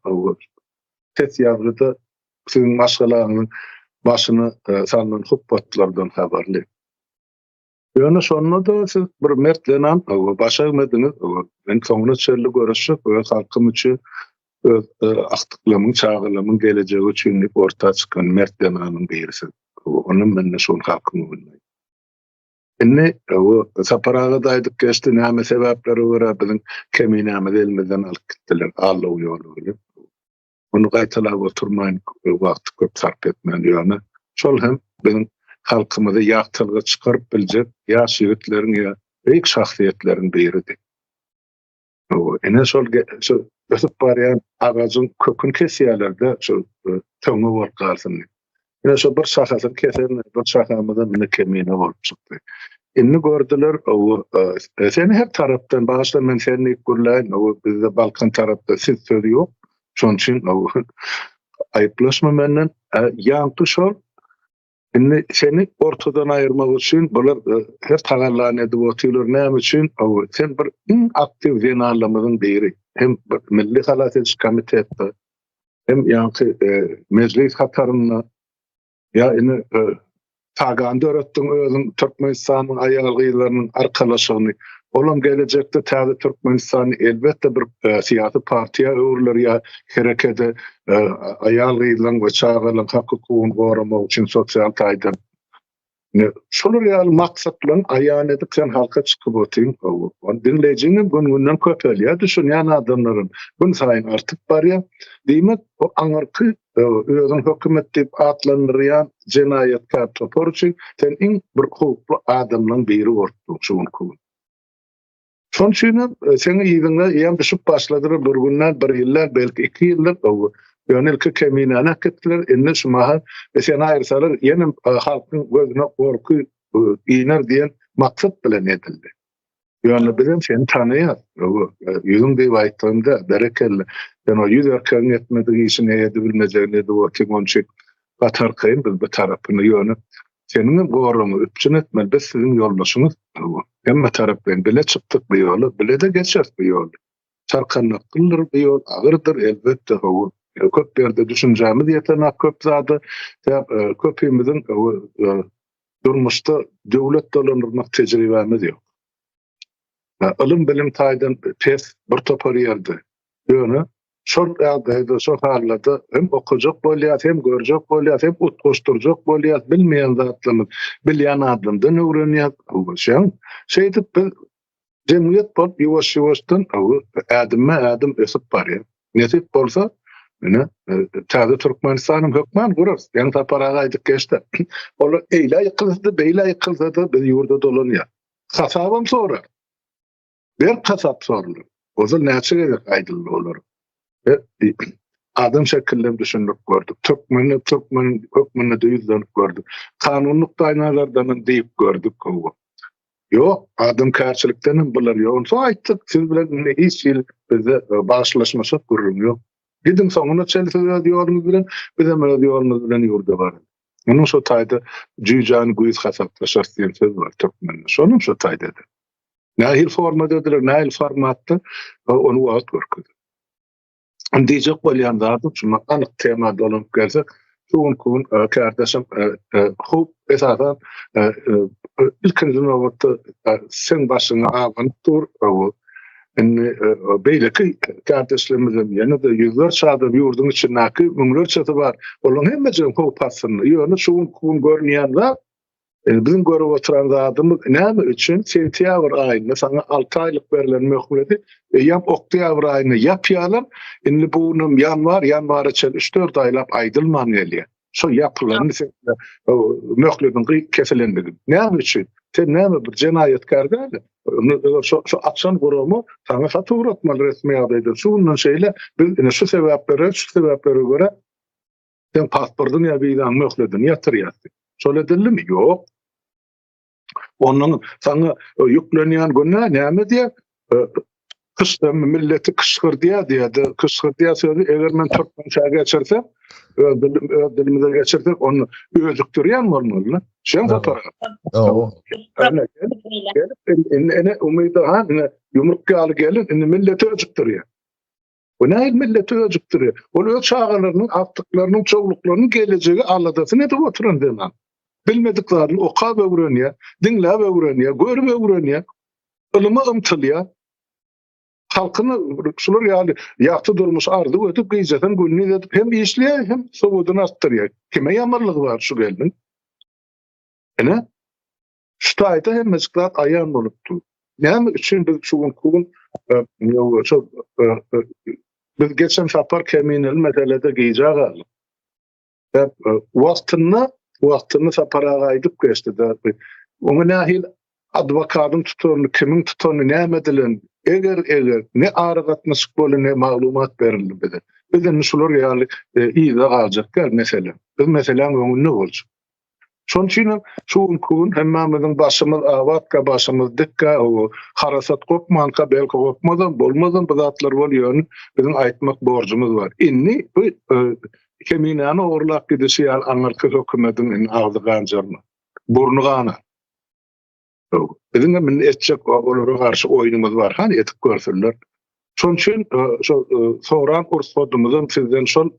ses ýazgyda siziň maşgalaňyzyň başyna salnan hupbatlardan habarly. Ýöne şonda-da siz bir mert zenan, baş egmediňiz. Men soňuna çenli göreşjek öz halkym üçin, öz agtyklarymyň, çagalarymyň gelejegi üçin diýip orta çykan mert zenanyň birisiz. Ony men-de şu gün halkyň öňünde. Indi Sapar aga-da aýdyp geçdi, näme sebäplere görä biziň keminämizi elimizden alyp gitdiler, aldaw ýoly bilen. Ony gaýtalap oturmaýyn, wagty köp sarp etmän, ýöne. Şol hem biziň halkymyzy ýagtylyga çykaryp biljek ýaş ýigitleriň ýa beýik şahsyýetleriň biridi. Ine şol şu ösüp barýan agajyň köküni kesýärler-de, şu töňňe bolup galsyn diýip. Ine şu bir şahasyny kesen, bir şahamyzam indi kemine bolup çykdy. Indi gördüler, o e, seni her tarapdan bagyşla men sen diýip gürläýin, o bizde Balkan tarapda siz sözi ýok. Şonuň üçin o aýyplaşma menden. E, ýaňky şol Indi seni ortadan aýyrmak üçin bular e, her tagallany edip otyrlar. Näme üçin? O sen bir iň aktiw zenanlarymyzyň biri. Hem bir Milli halas ediş komitetde, hem ýaňky e, mejlis hatarynda ýa indi e, Tagan döretdiň özüň Türkmenistanyň aýal-gyzlarynyň arkalaşygyny. Olam gelejekde täze Türkmenistany elbetde bir e, syýasy partiýa öwrüler ýa herekede e, aýal-gyzlaryň we çagalaryň hak-hukugyny goramak üçin sosial taýdan Şolar ýaly maksatlaryň aýan edip sen halka çykyp otyň. Ony diňleýjiň hem gün-günden köpelýär, düşünýän adamlaryň gün saýyn artyp barýar. Diýmek, bu aňyrky özüň hökümet diýip atlandyrýan jenaýatkär topar üçin sen iň bir howply adamlaryň biri bolup durň şu günki gün. Şonuň üçin hem e, seň yzyňda eýýäm düşüp başladylar bir günden, bir ýyldan, belki iki ýyldan. Ýöne ilki keminäni äkitdiler, indi şu mahal e, seni aýyrsalar ýene e, halkyň gözüne gorky e, iner diýen maksat bilen edildi. Ýöne biz hem seni tanaýas. Ýüzüň diýip aýtdygymda berekella. Sen o ýüz erkegiň etmedik işini edibilmejegini edip otyň, onuň üçin gaty arkaýyn biz bu tarapyny ýöne Seniňem goragyňy üpjün etmeli, biz siziň ýoldaşyňyz. Hemme taraplaýyn bile çykdyk bu ýola, bile-de geçeris bu ýoly. Çarkandaklydyr bu ýol, agyrdyr, elbetde, hawa. Köp ýerde düşünjämiz ýetenak köp zada, sebäp köpimiziň durmuşda döwlet dolandyrmak tejribämiz ýok. Ylym-bilim taýdan pes bir topar ýerde. Ýöne şol ýagdaýda, şol hallarda hem okajak bolýas, hem görjek bolýas, hem utgaşdyrjak bolýas, bilmeýän zatlarymyz bilýän adamdan öwrenýäs. Şeýdip, şeýdip biz jemgyýet bolup ýuwaş-ýuwaşdan ädimme-ädim ösüp barýas. Nesip bolsa, ine, täze Türkmenistanyň hökman gurarys. Ýaňy Sapar aga aýdyp geçdi. Olar eýlä ýykylsa-da, beýlä ýykylsa-da biz ýurda dolanýas. Hasabam sorar. Berk hasap soralar. Ozal näçe gezek aýdyldy olar. Adam şekilinde düşündirip gördük. Türkmeni türkmen hökmünde de ýüzlenip gördük. Kanun nukdaýnazardan hem diýip gördük. Ýok, adamkärçilikden hem bular ýok. Onsoň aýtdyk, siz bilen indi hiç hili bizde e, bagyşlaşmaşak gürrüň ýok. Gidiň soňuna çenli siz öz ýoluňyz bilen, biz hem öz ýolumyz bilen ýurda baralyň. Onuň şo taýda jüýjäni güýz hasaplaşarys diýen söz bar türkmende. Şonuň şo taýda-da. Nähili formada ediler, nähili formatda, ony wagt görkezer. Indi diýjek bolýan zadym şu anyk tema dolanyp gelsek, şu günki gün e, kärdeşim e, e, howp esasan ilkinji nobatda seň başyňa abanyp dur. Indi beýleki kärdeşlerimiz hem ýene-de ýüzlerçe adam ýurduň içindäki müňlerçesi bar. Olaryň hemmejigem howp astynda. Ýöne şu günki gün görünýän zat Indi biziň görüp oturan zadymyz näme üçin sentýabr aýynda saňa 6 aýlyk berlen möhleti eýýäm oktýabr aýynda ýapýarlar. Indi bu günüm ýanwar, ýanwara çenli 3-4 aýlap aýdylman gelýär. Şo ýapylan möhletiň kesilendigi. Näme üçin? Sen näme bir jenaýatkär däl. Şo şo açan gurama saňa hat ugratmaly resmi ýagdaýda. Şu günden şeýle biz ine şu sebäplere, şu sebäplere görä Sen pasportyň ýa wizaň möhletini ýatyrýas diýip. Şol edildimi? Ýok. Ondan saňa e, ýüklenýän günä näme diýär? E, Kyşda milleti kyşgyrdýar diýär. Kyşgyrdýar sözi eger men türkmençä geçirsem, öz dilim öz dilimize geçirsek, onu öjükdirýän bolmaly. Şeň sapar. Gelip indi ene umyda ha ine ýumruk ýaly gelin indi milleti öjükdirýär. Bu nähili milleti öjükdirýär? Ol öz çagalarynyň, agtyklarynyň, çowluklarynyň gelejegi aladasyny edip oturan zenan. Bilmedik zadyny okap öwrenýär, diňläp öwrenýär, görüp öwrenýär, ylyma ymtylýar. Halkyna şular ýaly ýagty durmuş arzuw edip, gijesini gündiz edip hem işleýär, hem sowadyny artdyrýar. Kime ýamanlygy bar şu gelniň? Ine, Şu taýda hemmejik zat aýan bolup dur. Näme üçin biz şu günki gün e, e, e, biz geçen sapar kemineli meselede gijä galdyk. Wagtynda Wagtynda Sapar aga aýdyp geçdi-de, oňa nähili adwokadyň tutanyny, kimiň tutanyny, näme edilen, eger, eger ne aragatnaşyk boldy, ne maglumat berildi bize. Biz indi şular ýaly yzda galjak däl mesele. Biz meseläň öňünde boljak. Şonuň üçin hem şu günki gün hemmämiziň başymyz abatka, başymyz dikkä, harasat gopmanka, belki gopmazam, bolmazam bu zatlar bol, ýöne biziň aýtmak borjumyz bar. Indi bu keminäni ogurlap gidişi ýaly aňyrky hökümediň indi agzy ganjarma, burny ganar. Biziň hem indi etjek olara garşy oýnumyz bar, hany edip görsünler. Şonuň üçin şo soran ursgadymyzam sizden şol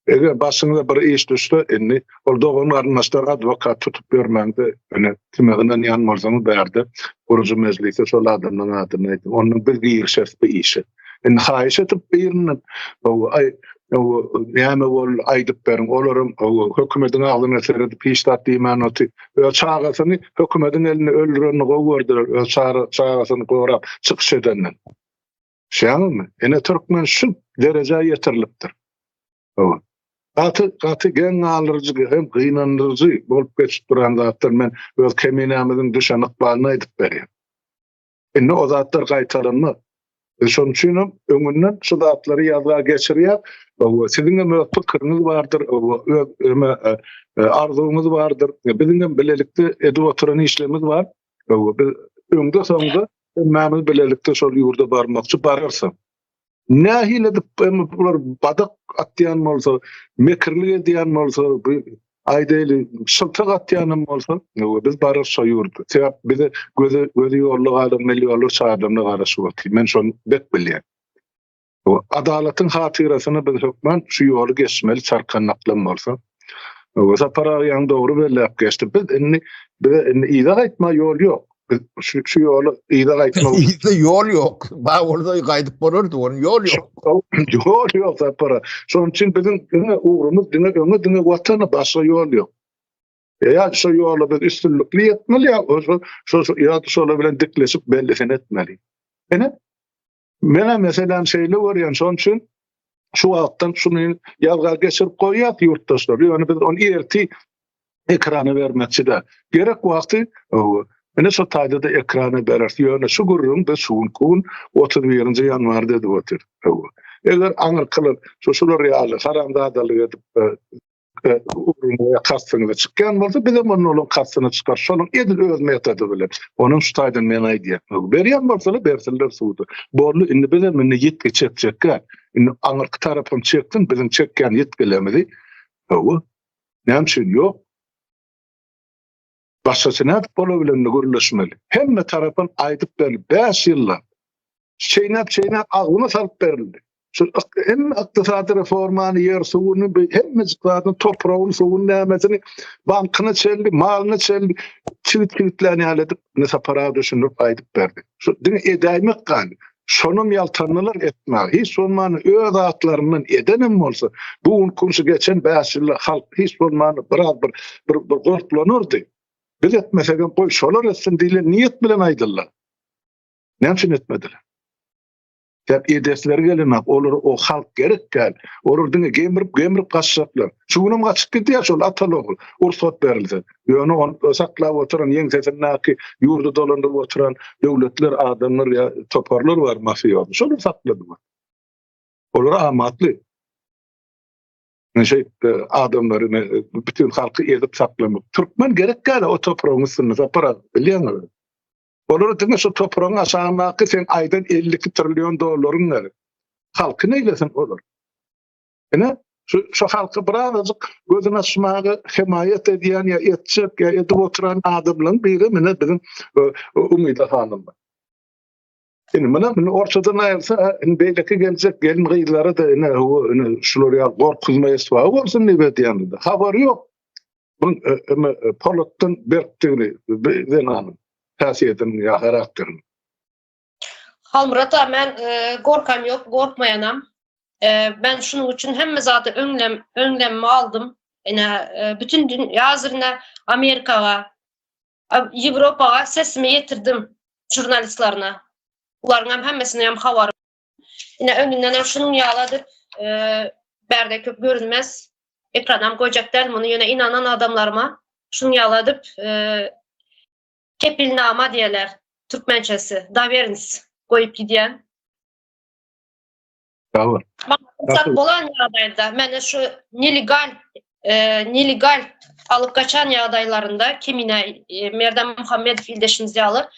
eger başyňyza bir iş düşse indi ol dogan garyndaşlar adwokat tutup ýörmäňde ine kime ynanýan bolsaňyz bärde gurujy mejlise şol adamlaryň adyny aýdyň. Ondan biz girişeris bu işe. Indi haýyş edip birinden aý näme boldy aýdyp beriň. Olaram hökümediň agzyna seredip hiç zat diýmän otyr. Öz çagasyny hökümediň elinde öldürenini gowy gördüler, öz çagasyny gorap çykyş edenden. Şeýlemi? Ene türkmen şu derejä ýetirilipdir. Hawa. Gaty, gaty geň galdyryjy hem gynandyryjy bolup geçip duran zatlar men öz keminämiziň düşen ykbalyny aýdyp berýän. Indi o zatlar gaýtalanmaz. Biz şonuň üçin hem öňünden şu zatlary ýazga geçirýär. Siziň hem öz pikiriňiz bardyr, öz e, arzuwyňyz bardyr. Biziň hem bilelikde edip oturan işlerimiz bar. Biz öňde soňda hemmämiz bilelikde şol ýurda barmakçy bararys. Nähili edip bular badak atýan bolsa, mekirlik edýän bolsa, bu aýdaýly şyltak atýanam bolsa, biz bararys şo ýurda. Sebäp bize gözi gözi ýolda galan millionlarça adamlar garaşyp otyr. Men şony bek bilýän. Bu adalatyň hatyrasyna biz hökman şu ýoly geçmeli çarkandaklam bolsa. Sapar aga ýaňy dogry belläp geçdi. Biz indi bize indi yza gaýtma ýol ýok. Biz şu, şu ýoly yza gaýtmak Yza ýol ýok. Ba bolsa gaýdyp bolardy, onuň ýol ýok. Ýol ýok Sapar aga. Şonuň üçin biziň diňe ugrumyz diňe öňe, diňe watana, başga ýol ýok. Ýa şu ýola biz üstünlikli ýetmeli, ýa şo şo ýa şolar bilen dikleşip bellisini etmeli. Ine Men meselem şeýle görýän, şonuň üçin şu wagtdan şuny ýazga geçirip goýýas ýurtdaşlar. Ýöne biz ony erti ekrana bermekçi däl. Gerek wagty ine şu taýda-da ekrana bereris. Ýöne şu gürrüň biz şu günki gün 31-nji ýanwarda edip otyrys. Eger aňyrkylar şu şular ýaly haramzadalyk edip ugruňa kastyňyza çykýan bolsa, bizem onda olaň kastyna çykarys. Şonuň edil öz metody bilen. Onuň şu taýdan men aýdýan. Berýän bolsalar bersinler sudy. Boldy, indi bizem indi ýitgi çekjekkä. Indi aňyrky tarapam çeksin biziň çekýän ýitgilerimizi. Hawa. Näme üçin ýok? Başgaça nädip olar bilen gürleşmeli? Hemme tarapam aýdyp berildi. 5 ýyllap. Çeýnäp-çeýnäp agzyna salyp berildi. Şu hemme ykdysady reformany, ýer suwuny, hemmejik zadyny, topragyny, suwuny, nämesini, bankyna çenli, malyna çenli çigit-çigitlän ýaly edip, indi Sapar aga düşündirip aýdyp berdi. Şu diňe edäýmek galdy. Şonam ýaltandylar etmäge. Hiç bolmanda öz atlaryndan edenem bolsa, bu günki şu geçen 5 ýylda halk hiç bolmanda biraz bir bir, bir gorklanardy. Biz etmesegem goý şolar etsin diýlen niýet bilen aýdyldy. Näme üçin etmediler? Sebäp edesleri gelenok, olara o halk gerek däl. Olar diňe gemrip, gemrip gaçjaklar. Şu günem gaçyp gidýär şol ataly ogul, rugsat berilse. Ýöne ony saklap oturan ýeňsesindäki ýurdy dolandyryp oturan döwletler, adamlar ýa toparlar bar mafiozy. Şolar saklady. Olara amatly. Şeýtdi adamlary bütin halky ezip saklamak. Türkmen gerek däl o topragyň üstünde Sapar aga, bilýäňmi? Olara diňe şu topragyň aşagyndaky sen aýdan 52 trillion dollaryň gerek. Halky neýlesin olar? Ine, şu şu halky birazajyk gözüni açmaga hemaýat edýän ýa etjek ýa edip oturan adamlaryň biri mine biziň e, Umyda hanym. Indi muna indi ortadan aýrylsa, indi beýleki geljek gelin gyzlara da ine ine şular ýaly gorkuzma esbaby bolsun diýip edýändir. Habary ýok. Bu e, e, polatdan berkdigini zenanyň häsiýetiniň ýa harakteriniň. Halmyrat aga men e, gorkam ýok, gorkmaýanam. E, ben şunuň üçin hemme zady öňlem öňlemmi aldym. Ine e, bütün dünýä hazyrna Amerikaga, Ýewropaga sesimi ýetirdim žurnalistlerine. Bularyň hem hemmesine hem habar. Ine öňünden hem şunuň ýaly edip, e, bärde köp görünmez. Ekranam goýjak däl muny ýöne ynanan adamlaryma şunuň ýaly edip kepilnama diýerler türkmençesi dowerns goýup gidýän. Sag bol. Rugsat bolan ýagdaýda meni şu nelegal nelegal alyp gaçan ýagdaýlarynda Kemine Merdan Muhammedow ildeşimiz ýaly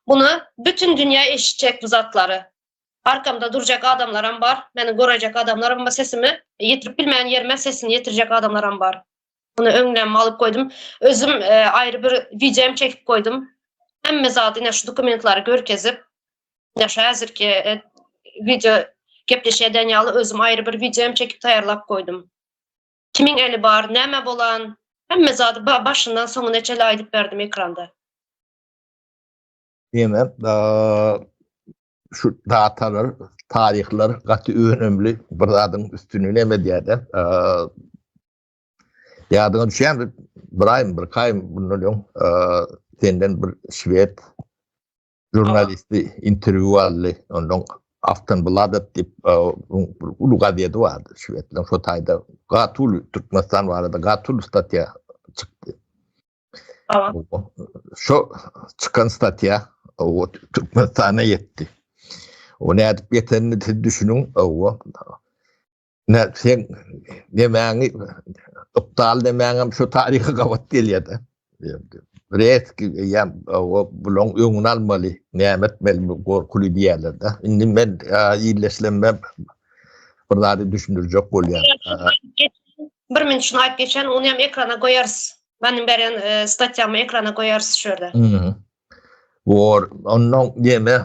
muny bütin dünýä eşitjek bu zatlary. Arkamda durjak adamlaram bar, meni görejek adamlaram bar, sesimi ýetirip bilmeýän ýerime sesini ýetirjek adamlaram bar. Muny öňden alyp goýdum. Özüm aýry bir wideo hem çekip goýdum. Hemme zady ine şu dokumentlary görkezip, ine şu häzirki wideo gepleşik eden ýaly özüm aýry bir wideo hem çekip taýýarlap goýdum. Kimiň eli bar, näme bolan, hemme zady başyndan soňuna çenli aýdyp berdim ekranda. Diýmek, şu datalar, taryhlar gaty önemli bir zadyň üstüni neme edýär-de. Ýadyňa düşýärmi, bir aýmy, bir iki aýmy bundan öň senden bir şwed žurnalisti interwýu aldy. Ondan Aftonbladet diýip bir uly gazeti bardy şwedleriň şo taýda gaty uly Türkmenistan barada gaty uly statýa çykdy. Şo çykan statýa o Türkmenistana ýetdi. O nädip ýetenini siz düşüniň, owa. Ne sen nemäňi ykdal demäňem şu taryha gabat gelýär-de. Reski ýa o bulaň öňüni almaly, näme etmeli bu gorkuly diýýärler-de. Indi men illeşlemem bir zady düşündirjek bolýan. Bir minut şuny aýyp geçen, ony hem ekrana goýarys. Meniň beren statýamy ekrana goýarys şu ýerde. Bor, ondan diýme,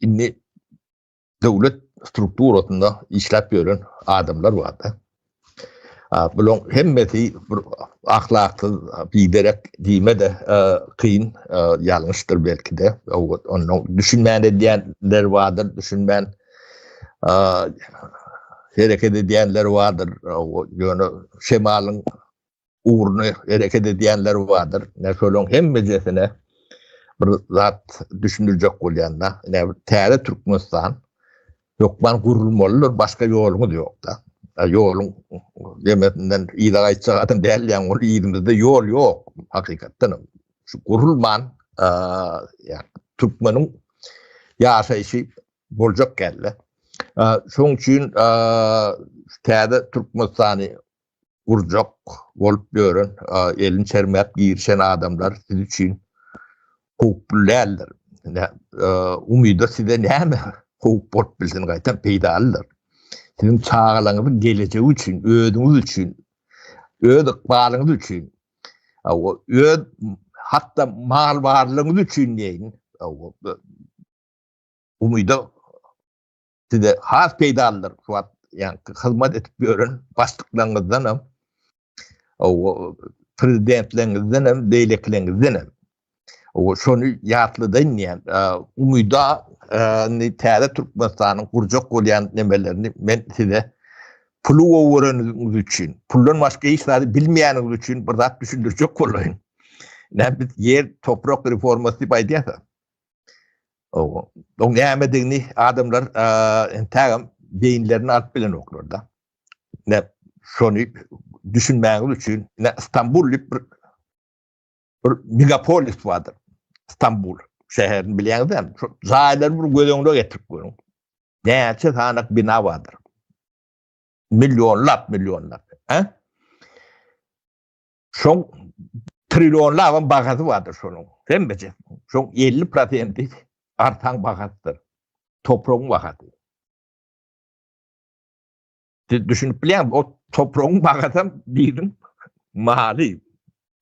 indi döwlet strukturasynda işläp ýören adamlar bar-da. Bularyň hemmesi bir ahlaksyz, biderek diýme-de kyn, ýalňyşdyr belki-de. Ondan düşünmän edýänler bardyr, düşünmän hereket edýänler bardyr. Ýöne şemalyň ugruna hereket edýänler bardyr. Ine şolaryň hemmejesine bir zat düşündirjek bolýan-da. Ine bir täze Türkmenistan hökman gurulmalydyr, başga ýoluňyz ýok-da. Ýoluň demesinden yza gaýtjak adam däl ýaň, ol yzymyzda ýol ýok hakykatdan hem. Şu gurulman, ýa türkmeniň ýaşaýşy boljak däl-de. Şoň üçin täze Türkmenistany gurjak bolup ýören, elini çermäp girişen adamlar siz üçin howply däldir. Umyda size näme howp bolup bilsin, gaýtam peýdalydyr. Siziň çagalaryňyzyň gelejegi üçin, özüňiz üçin, öz ykbalyňyz üçin, öz hatda mal barlygyňyz üçin diýeýin, umyda size has peýdalydyr. Şu wagt ýa hyzmat edip ýören başlyklaryňyzdan hem, o prezidentleriňizden hem, beýlekileriňizden hem. O şony ýatladaýyn diýen, umyda indi täze Türkmenistanyň gurjak bolýan nemelerini men size puly gowy göreniňiz üçin, puldan başga hiç zady bilmeýäniňiz üçin bir zat düşündirjek bolaýyn. Näme biz ýer, toprak reformasy diýip aýdýarys. Oň nämedigini adamlar entägem beýinlerine alyp bilenoklar-da. Ne şony düşünmäňiz üçin, ne Istanbul diýip bir bir megapolis bardyr. Istanbul şäherini bilýäňiz dämi? Şu jaýlary bir göz öňüne getirip görüň. Näçe sanak bina bardyr. Millionlap, millionlap. Hä? Şoň trillionlabam bahasy bardyr şonuň. Hemmesi. Şoň 50 prosenti arsaň bahasydyr. Topragyň bahasy. Siz düşünip bilýäňmi? O topragyň bahasam biriniň maly.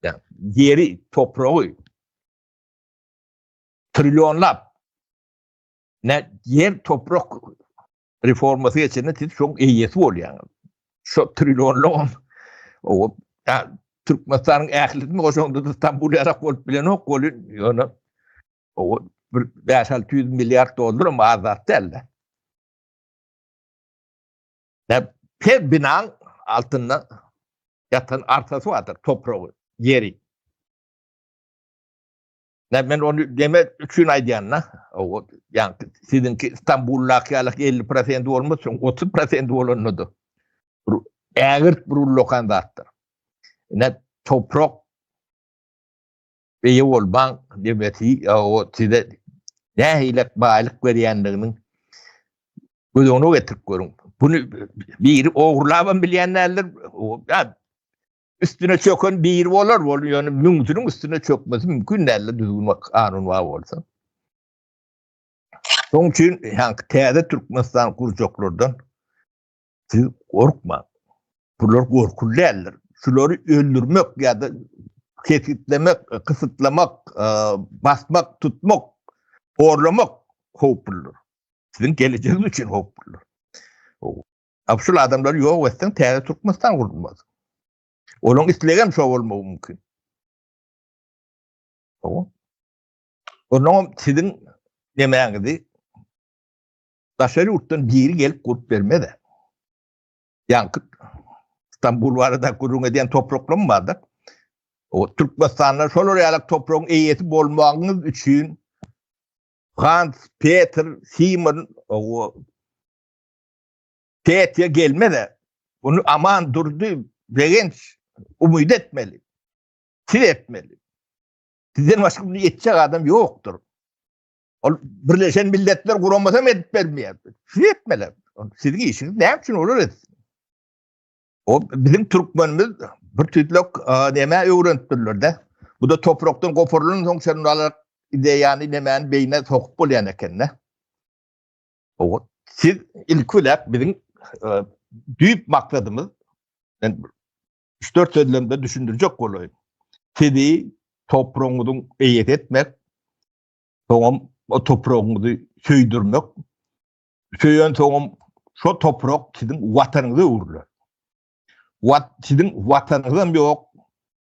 Ýa ýeri, topragy trillionlap. Ne ýer, toprak reformasy geçende siz şoň eýesi bolýaňyz. Şo trillionlygam o Türkmenistanyň ählisini goşaňda Istanbul ýarak bolup bilenok welin ýöne o bir 5-600 milliard dollaram az zat däl-de. Her binaň altynda ýatan arsasy bardyr, topragy, ýeri. Näme men ony deme üçin aýdýan-da. O ýa siziňki Istanbuldaky ýaly 50% bolmaz, şoň 30% bolanda-da. Ägirt bir ullakan zatdyr. Ine toprak eýe bolmaň demesi o size nähili baýlyk berýändiginiň göz öňüne getirip görüň. Bunu biri ogurlabam bilýän däldir. Üstüne çöken biri bolar, bol ýöne müňsüniň üstüne çökmesi mümkin däldir düzgün we kanun bar bolsa. Şonuň üçin ýaňky täze Türkmenistan gurjaklardan siz gorkmaň. Bular gorkuly däldir. Şulary öldürmek ýa-da kesgitlemek, gysytlamak, basmak, tutmak, horlamak howpludyr. Siziň gelejegiňiz üçin howpludyr. A şul adamlary ýok etseň täze Türkmenistan gurulmaz. Olaryň islegi hem şo bolmagy mümkin. Ondan siziň nemäňizi daşary ýurtdan biri gelip gurup bermez. Ýaňky Stambul barada gürrüň edýän topraklarym bardyr. O Türkmenistanda şolar ýaly topragyň eýesi bolmagyňyz üçin Hans, Peter, Simon o Petýa gelmez. Bunu Aman Durdy, Begenç umyt etmeli. Siz etmeli. Sizden başga bunu etjek adam ýokdur. Ol Birleşen Milletler Guramasy hem edip bermeýär. Siz etmeli. Siziň işiňiz näme üçin olar etsin? O biziň türkmenimiz bir tüýtlek näme öwrenipdirler-de. Bu da toprakdan goparylan soň sen alar ideýany nemäni beýne sokup bolýan eken-de. O siz ilki bilen biziň düýp maksadymyz men 3-4 sözlemde düşündirjek bolaýyn. Sizi topragyňyzyň eýesi etmek, soňam o topragyňyzy söýdürmek, söýen soňam şo toprak siziň watanyňyza öwrüler. Wat siziň watanyňyzam ýok,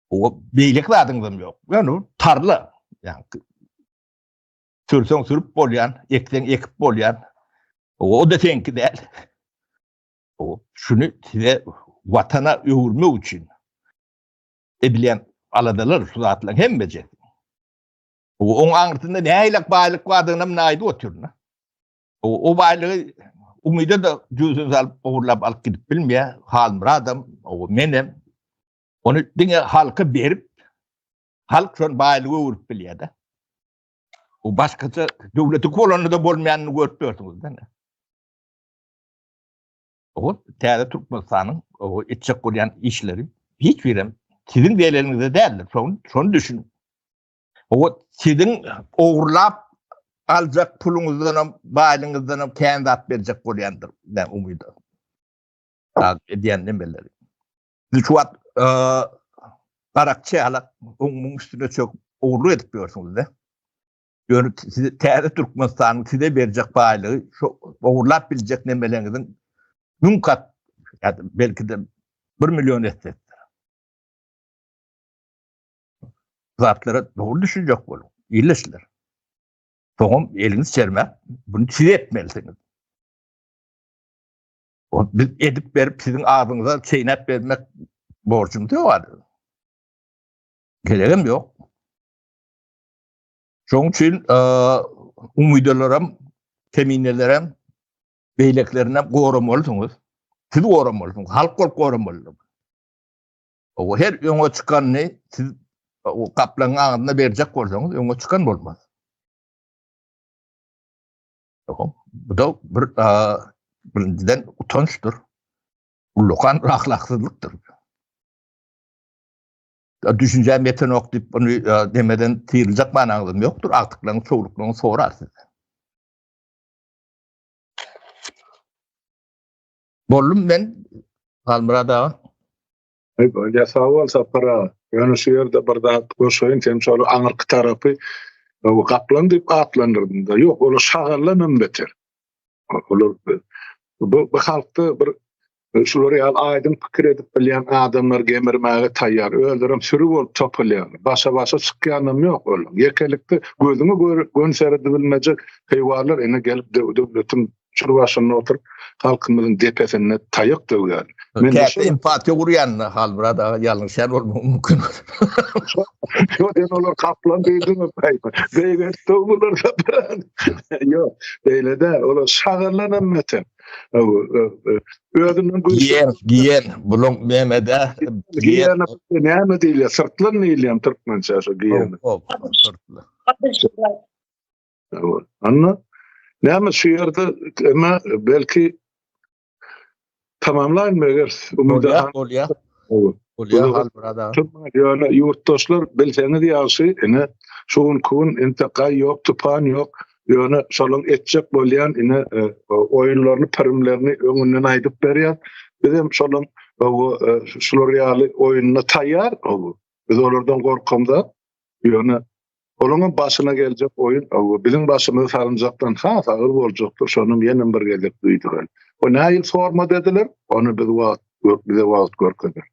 o beýleki zadyňyzam ýok. Ýöne tarla, ýagny sürseň sürüp bolýan, ekseň ekip bolýan. O-da seňki däl. O şuny size watana öwürmek üçin edilýän aladalar şu zatlaryň hemmejesi. Oň aňyrsynda nähili baýlyk bardygyny hem aýdyp otyryn. O baýlygy umyda-da jübüsine salyp ogurlap alyp gidip bilmeýär. Halmyradam, o menem. Ony diňe halka berip, halk şony baýlyga öwürip bilýär-de. O başgaça döwleti bolanda-da bolmaýanyny görüp ýörsüňiz-de. O täze Türkmenistanyň o etjek bolýan işleri hiç birem siziň zeleliňize däldir. Şony, şony düşüniň. O siziň ogurlap aljak puluňyzdan hem, baýlygyňyzdan hem kän zat berjek bolýandyr. Men umyda. Edýän nemeleri. Siz şu wagt garakçy ýalak oň üstüne çöküp ogurlyk edip ýörsüňiz-de. Ýöne size täze Türkmenistanyň size berjek baýlygy şu ogurlap biljek nemeleňiziň müň kat ýa-da belki-de 1 million essesidir. Zatlara dogry düşünjek boluň, ildeşler. Soňam eliňiz çermäp, bunu siz etmelisiňiz. O biz edip berip siziň agzyňyza çeýnäp bermek borjumyz ýok ady. Geregem ýok. Şonuň üçin umydalaram, keminelerem, beýlekilerinem goramalysyňyz. Siz goramalysyňyz, halk bolup goramalydyr. O her öňe çykanyny siz o gaplaňyň agzyna berjek bolsaňyz, öňe çykan bolmaz. Bu da bir birinjiden utançdyr. Ullakan bir ahlaksyzlykdyr. Düşünjäm ýetenok diýip, bunu demeden syryljak manaňyzam ýokdur. Agtyklaryň, çowluklaryň sorar sizden. Boldum men Halmyrat aga. Aý bolýa sag bol Sapar aga. Ýöne şu ýerde bir zat goşaýyn sen şol aňyrky tarapy gaplaň diýip atlandyrdyňda. Ýok, olar şagaldan hem beter. Olar bu bu halkda bir şular ýaly aýdyň pikir edip bilýän adamlar gemirmäge taýýar. Özlerem süri bolup topulýar. Başa-başa çykýanam ýok olaryň. Ýekelikde gözüňe göni seredibilmejek heýwanlar ine gelip döwletiň Çür başynda oturyp, halkymyzyň depesinde taýak döwýär. Men Käte empatiýa gurýan Halmyrat aga ýalňyşýan bolmagy mümkin. Ýok, sen olar kaplan diýdiňmi? Beýgeltdi bular. Ýok, beýle däl. Olar şagaldan hem beter. Özünden güýçli. Giyen, giyen. Buluň Mehmede giyen. Näme diýilýär? Syrtlan diýilýär türkmençe şo giyen. Syrtlan. Anna näme şu ýerde eme belki tamamlaýyn meger. Bolýar, bolýar. Bolýar Halmyrat aga. Ýöne ýurtdaşlar bilseňiz ýagşy, ine şu günki gün entek gaý ýok, tupan ýok. Ýöne şolaň etjek bolýan ine e, oýunlaryny, pirimlerini öňünden aýdyp berýär. Biz hem şolaň e, şular ýaly oýnuna taýýar. Biz olardan gorkamda ýöne olaryň başyna geljek oýun biziň başymyza salynjakdan has agyr boljakdyr. Şonuň ýene bir gezek duýduraly. O nähili forma dediler, ony biz wagt bize wagt görkezer.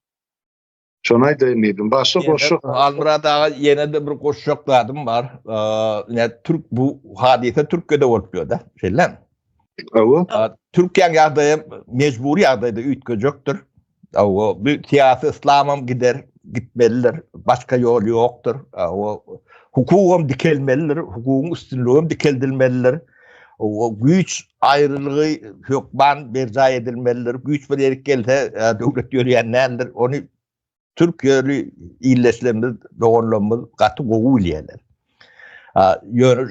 Şony aýdaýyn diýdim. Başga goşjak. Halmyrat aga ýene-de bir goşjak zadym bar. Ine türk bu hadysa Türkiýede bolup ýör-de. Şeýlemi? Hawa. Türkiýäň ýagdaýy mejbury ýagdaýda üýtgejekdir. Hawa, bu syýasy yslamam gider, gitmelidir. Başga ýol ýokdur. Hawa, hukugam dikelmelidir, hukugyň üstünligem dikeldilmelidir. Hawa, güýç aýrylygy hökman berjaý edilmelidir. Güýç bir ýerik gelse, döwlet ýörýän däldir. Ony türkiýeli ildeşlerimiz, doganlarymyz gaty gowy bilýärler. Ýöne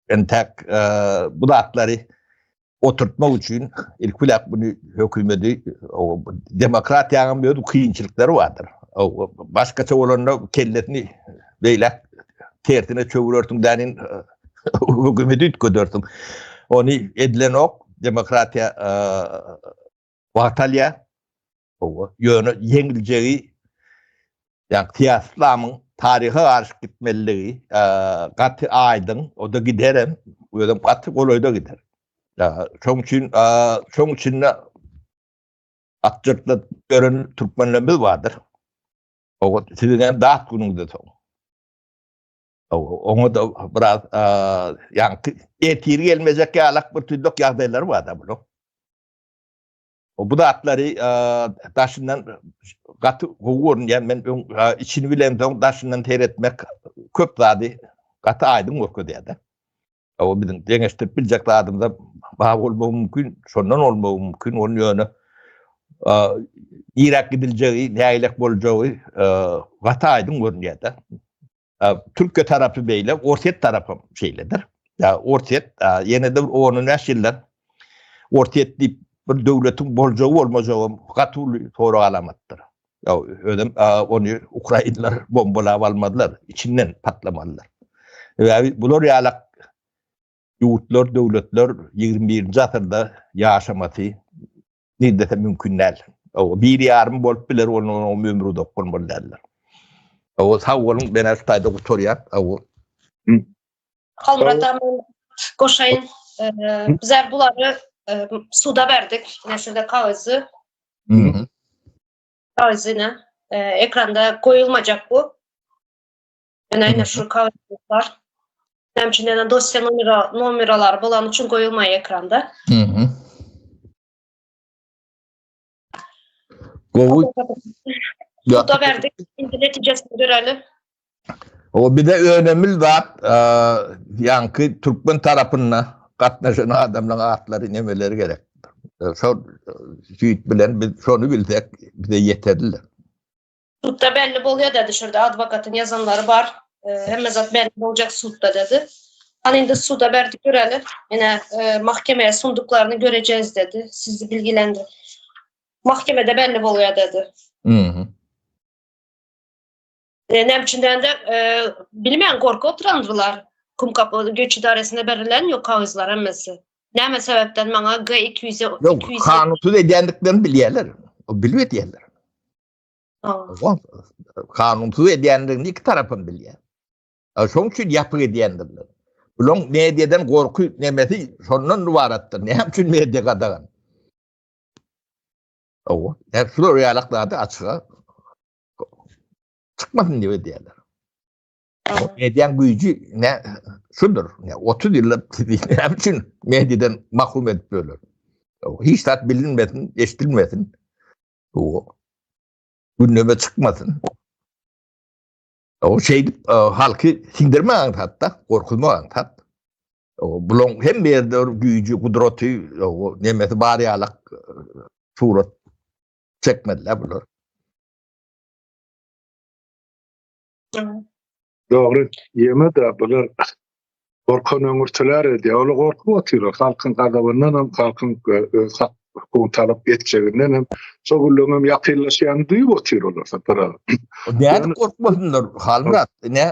entek bu zatlary oturtmak üçin ilki bilen bunu hökümeti demokratiýanyň öz kynçylyklary bardyr. Başgaça bolanda kellesini beýläk tersine çöwürersiň dänin hökümeti üýtgedersiň. Ony edilenok, demokratiýa wagt alýar. Ýöne ýeňiljegi ýa syýasy yslamyň taryha garyşyp gitmeliligi gaty aýdyň, o-da giderem, özem gaty golaýda gider. Şoň üçin şoň içinde at jyrtladyp ýören türkmenlerimiz bardyr. O siziň hem dat günüňizde soň. Oňa da biraz ýaňky ertir gelmejek ýalak bir tüýdük ýagdaýlary bar-da bunuň. Bu zatlary daşyndan gaty gowy görünýär. Men öň içini bilemsoň daşyndan seretmek köp zady gaty aýdyň görkezýär-de. O biziň deňeşdirip biljek zadymyza bar bolmagy mümkin, şondan bolmagy mümkin. Ony ýöne niräk gidiljegi, nägilek boljagy gaty aýdyň görünýär-de. Türkiýe tarapy beýle, Orsýet tarapam şeýledir. Ýa Orsýet ýene-de bir on-on bäş ýyldan Orsýet diýip bir döwletiň boljagy bolmajagam gaty uly sorag alamatdyr. Ýa özem ony ukrainler bombalap almadylar, içinden patlamalylar. Sebäbi bular ýalak ýurtlar, döwletler 21-nji asyrda ýaşamasy nirdese mümkin däl. O bir ýarym bolup biler, onuň ömri uzak bolmaly däldir. O sag boluň, men şu taýda gutarýan. O Halmyrat aga goşaýyn. Bizler bulary suda berdik. Ine şurada kagyzy. Kagyzy ine. Ekranda goýulmajak bu. Ine ine şu kagyz bar. Näme üçin ýa dosýa nomera nomeralary bolany üçin goýulmaýar ekranda. Gowy. Suda berdik. Indi netijesini göreli. O bir de önemli zat, ýaňky türkmen tarapynda gatnaşan adamlaryň atlary nemeleri gerek. Şol süýt bilen biz şony bilsek bize ýeterli. Sudda belli bolýar dedi şurada adwokatyň ýazanlary bar. Hemme zat belli boljak sudda dedi. Hany indi suda berdik göreli. Ine mahkemeye sunduklaryny göreceğiz dedi. Sizi bilgilendir. Mahkemede belli bolýar dedi. Mhm. E, näme üçin dende e, bilmeýän gorky oturandyrlar. Kumkapy göç idaresine berilen ýok kagyzlar hemmesi. Näme sebäpden maňa G200 Ýok, kanunsyz edýändiklerini bilýärler. O bilip edýärler. Kanunsyz edýändigini iki tarapam bilýär. Şoň üçin ýapyk edýändirler. Bulaň mediadan gorky nemesi şondan ybaratdyr. Näme üçin media gadagan? Owa, şular ýalak zady açyga çykmasyn diýip edýärler. Mediaň güýji ne şudur. Ne 30 ýyllap näme üçin mediadan mahrum edip ýörler. Hiç zat bilinmesin, eşidilmesin. Gündeme çykmasyn. O şeýdip e, halky siňdirmek aňsat-da, gorkuzmak aňsat. Bulaň hemme ýerde bir güýji, gudraty, nemesi bar ýalak surat çekmediler bular. Dogry, ýeme-de bular gorkan öňürtiler edýär. Olar gorkup otyrlar. Halkyň gazabyndan hem, halkyň öz hak hukugyny talap etjeginden hem, şo günleriň hem ýakynlaşýanyny duýup otyr olar Sapar aga. Nädip gorkmasynlar Halmyrat? Ine,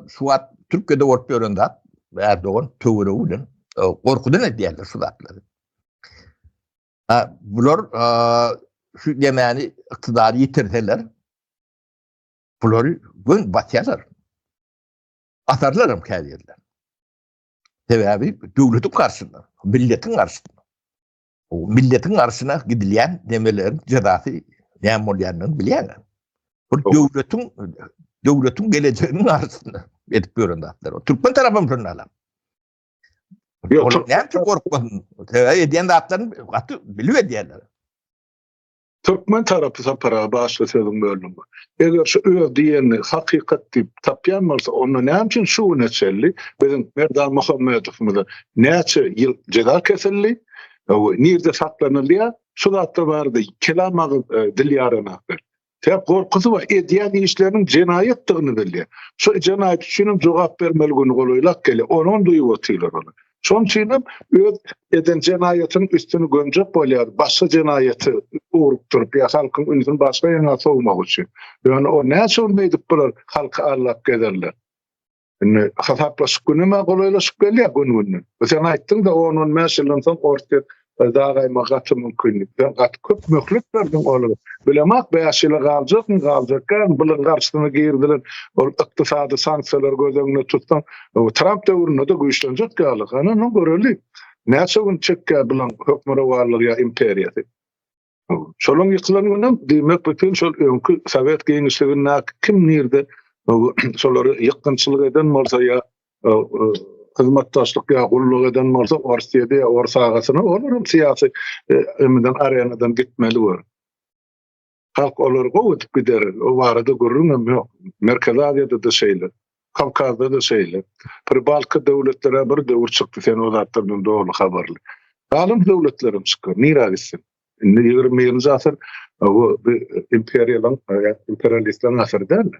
şu wagt Türkiýede bolup ýören zat, Erdogan töweregi bilen gorkudan edýärler şu zatlary. Bular şu demäni ykdydary ýitirseler, bulary gön basýarlar. Asarlar hem käbirler. Sebäbi döwletiň garşysyna, milletiň garşysyna. O milletiň garşysyna gidilýän demeleriň jezasy näme bolýanyny bilýärler. Bu döwletiň döwletiň gelejeginiň garşysyna edip ýören zatlar. Türkmen tarapy hem şonda alam. Ýok, näme üçin gorkmasyn? Sebäbi edýän zatlaryny gaty bilip edýärler. Türkmen tarapy Sapar aga başga sözüň böldüm. Eger şu öz diýenini hakykat diýip tapýan bolsa onda näme üçin şu güne çenli biziň Merdan Muhammedowymyza näçe ýyl jeza kesildi, nirde saklanylýar, şu zatlar barada kelam agyz dil ýaranaklar. Sebäp gorkusy bar, edýän işleriniň jenaýatdygyny bilýär. Şu jenaýat üçin hem jogap bermeli güni golaýlap gelýär. Onam duýup otyrlar olar. Şonuň üçin hem öz eden jenaýatynyň üstüni gömjek bolýar, başga jenaýaty ugrukdyryp ýa halkyň ünsüni başga ýaňa sowmak üçin. Ýöne o näçe gün beýdip bular halky aldap gezerler. Indi hasaplaşyk günem-ä golaýlaşyp gelýär gün-günden. Sen aýtdyň-da, on-on bäş ýyldan soň Orsýet dagaýmagy gaty mümkin diýip. Sen gaty köp möhlet berdiň olara. Bilemok, bäş ýyla galjakmy, galjak dälmi, bularyň garşysyna girizilen ol ykdysady sanksiýalary göz öňünde tutsaň, Tramp döwründe-de güýçlenjek ýaly. Hany, indi göreli, näçe gün çekýär bularyň hökmürowanlygy ýa imperiýasy. Şolaň ýykylan günem diýmek bütin şol öňki sowet giňişligindäki kim nirde şolary ýykgynçylyk eden bolsa ýa hyzmatdaşlyk ýa gulluk eden bolsa Orsýede ýa ors agasyna olaram syýasy emeden arenadan gitmeli bor. Halk olary gowy edip giderer. O barada gürrüňem ýok. Merkezi Aziýada-da şeýle. Kawkazda-da şeýle. Pribaltika döwletlere bir döwür çykdy, sen o zatlardan doly habarly. Galan döwletlerem çykar, nirä gitsin? Indi 21-nji asyr bu imperiýalaryň, imperialistleriň asyry däl.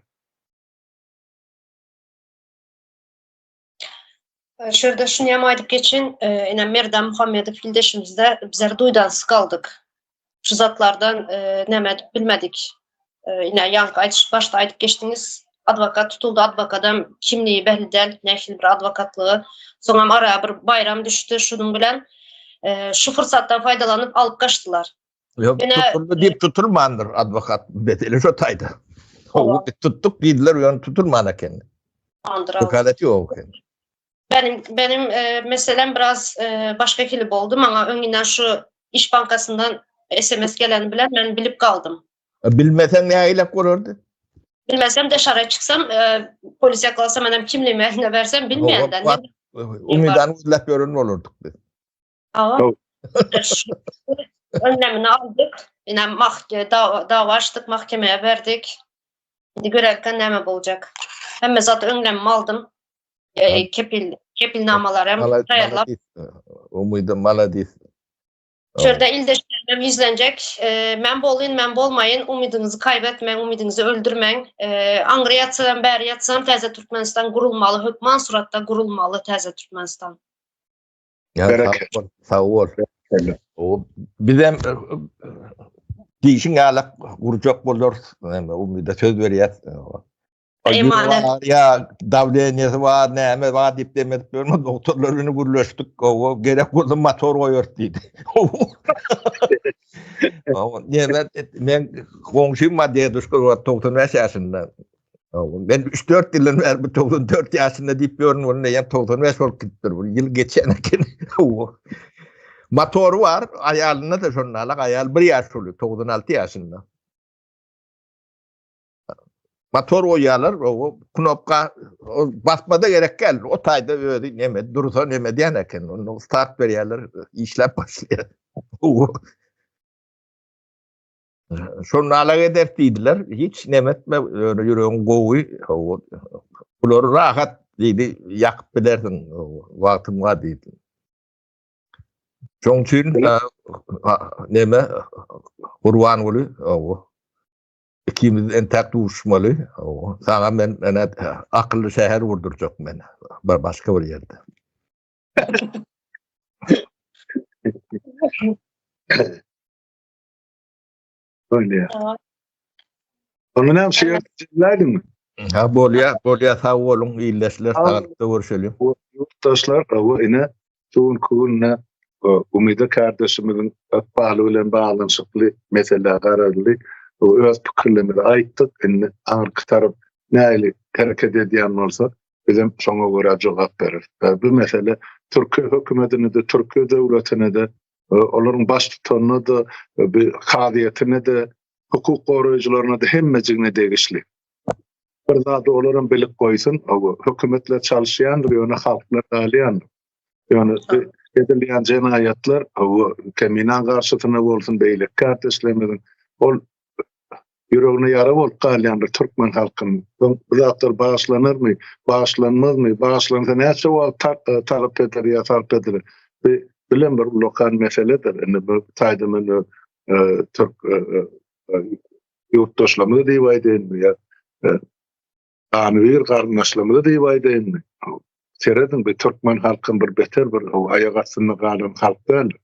Şu ýerde şuny hem aýdyp geçin, ine Merdan Muhammedow ildeşimizde bizler duýdansyz galdyk. Şu zatlardan näme edip bilmedik. Ine ýaňky aýdyş başda aýdyp geçdiňiz, adwokat tutuldy, adwokadam kimligi belli däl, nähili bir adwokatlygy. Soňam ara bir baýram düşdi, şunuň bilen şu pursatdan faýdalanyp alyp gaçdylar. Ýok, tutuldy diýip tutulmandyr adwokat mesele şo taýda. Hawa, tutduk diýdiler, ýöne tutulman eken. Wekalet ýok eken. Benim benim e, meselem biraz e, başga hili boldy. Maňa öňünden şu iş bankasyndan SMS gelen bilen men bilip galdym. E, bilmeseň nähilek bolardy? Bilmesem daşara çyksam, e, polis ýakalasa menem kimligimi eline bersem bilmeýänden. Umydan gözläp ýören bolardyk biz. Awa. Önlemini aldyk. Ine mah dawa açdyk, mahkemeye berdik. Indi görerken näme boljak. Hemme zat öňlemimi aldym. E, kepil kepilnamalarym taýýarlap. Umyda maladis. Şurada ildeşlerim ýüzlenjek. E, men bolyn, men bolmaýyn. Umydyňyzy kaýbetmäň, umydyňyzy öldürmäň. E, aňry ýatsam, bäri ýatsam täze Türkmenistan gurulmaly, hökman suratda gurulmaly täze Türkmenistan. Bereket. Sag bol. O bizem e, diýişiň ýalak gurjak bolarys. Näme umyda söz berýäs. Emanet. Ýa dawleniýesi bar, näme bar diýip demedip ýörme, doktorlar bilen gürleşdik. Owa, gerek bolsa motor goýarys diýdi. Owa, näme men goňşym bar deduşka bar 95 ýaşynda. Men 3-4 ýyldan bäri bu 94 ýaşynda diýip ýörün, ol neýem 95 bolup gitipdir. Bu ýyl geçen eken. Motory bar, aýalynda da şonda alak, aýal 1 ýaş uly, 96 ýaşynda. Motor goýýarlar, o knopka basmada gerek däl. O taýda özi neme dursa neme diýen eken. Onda start berýärler, işläp başlaýar. Şonda alak eder diýdiler. Hiç neme etme, ýöne ýüregiň gowy. Bulary rahat diýdi, ýakyp bilersiň, wagtyň bar diýdi. Şoň üçin neme Gurbanguly, ikimiz entäk duşmaly. Saňa men ene akylly şäher gurdurjak men. Bir başga bir ýerde. Bolýar. Onda näme şu ýerde jemläýliňmi? Ha bolýar, bolýar sag boluň ildeşler, saglykda görüşeliň. Ýurtdaşlar, hawa ine şu günki günde Umyda kardeşimiziň ykbaly bilen baglanyşykly meselä garaldy. Öz pikirlerimizi aýtdyk. Indi aňyrky tarap nähili hereket edýän bolsa, bizem şoňa görä jogap bereris. Bu mesele Türkiýe hökümetine-de, Türkiýe döwletine-de olaryň baştutanyna-da, kazyýetine-de, hukuk goraýjylaryna-da hemmejigine degişli. Bir zady olaram bilip goýsun, hökümetler çalyşýandyr, ýöne halklar galýandyr. Ýöne edilýän jenaýatlar, Keminaň garşysyna bolsun, beýleki kardeşlerimiziň, ol ýüregine ýara bolup galýan bir türkmen halkynyň. Bu zatlar bagyşlanarmy, bagyşlanmazmy, bagyşlansa näçe wagt e, talap eder ýa sarp ediler? Bu bilen bir ullakan meseledir. Indi bu taýda men e, türk e, ýurtdaşlarymyzy diýip aýdaýynmy ýa ganybir garyndaşlarymyzy diýip aýdaýynmy? Serediň bu türkmen halkyň bir beter bir aýak astynda galan halk däldir.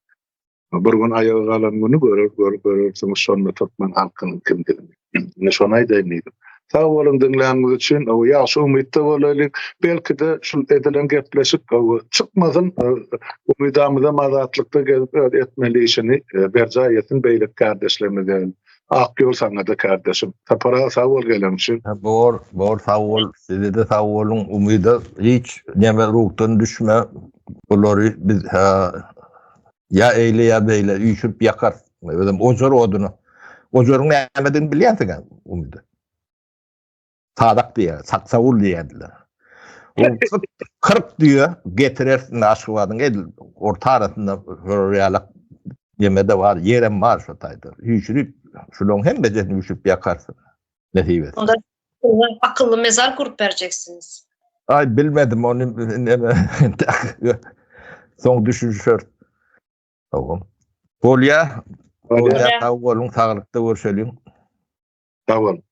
Bir gün aýaga galan güni görer, gör, görersiňiz şonda türkmen halkynyň kimdigini. Ine şony aýdaýyn diýdim. Sag boluň diňläniňiz üçin. O ýagşy umytda bolalyň. Belki-de şul edilen gepleşik o çykmasyn. Umydamyzam azatlykda gezip öz etmeli işini e, berjaý etsin beýleki kardeşlerimiz ýaly. Ak ýol saňa-da kardeşim. Sapar aga sag bol gelen üçin. Bor, bor sag bol. Size-de sag boluň. Umyda hiç neme ruhdan düşme. Bulary biz Ýa eýle ýa beýle üýşürip ýakar. Özem ojar oduny. Ojaryň nämedigini bilýänsiň-ä, Umyda. Sadak diýýär, saksawul diýýärdiler. O 40 düýe getirersiň Aşgabadyň edil orta arasynda şolar ýalak neme-de bar, ýerem bar şo taýda. Üýşürip, şularyň hemmejesini üýşürip ýakarsyň. Nesip etse. Onda akylly mezar gurup berjeksiňiz. Ay bilmedim ony neme soň düşünişer. Tamam. Bolýa. Bolýa. Sag boluň, saglykda görşeliň. Sag boluň.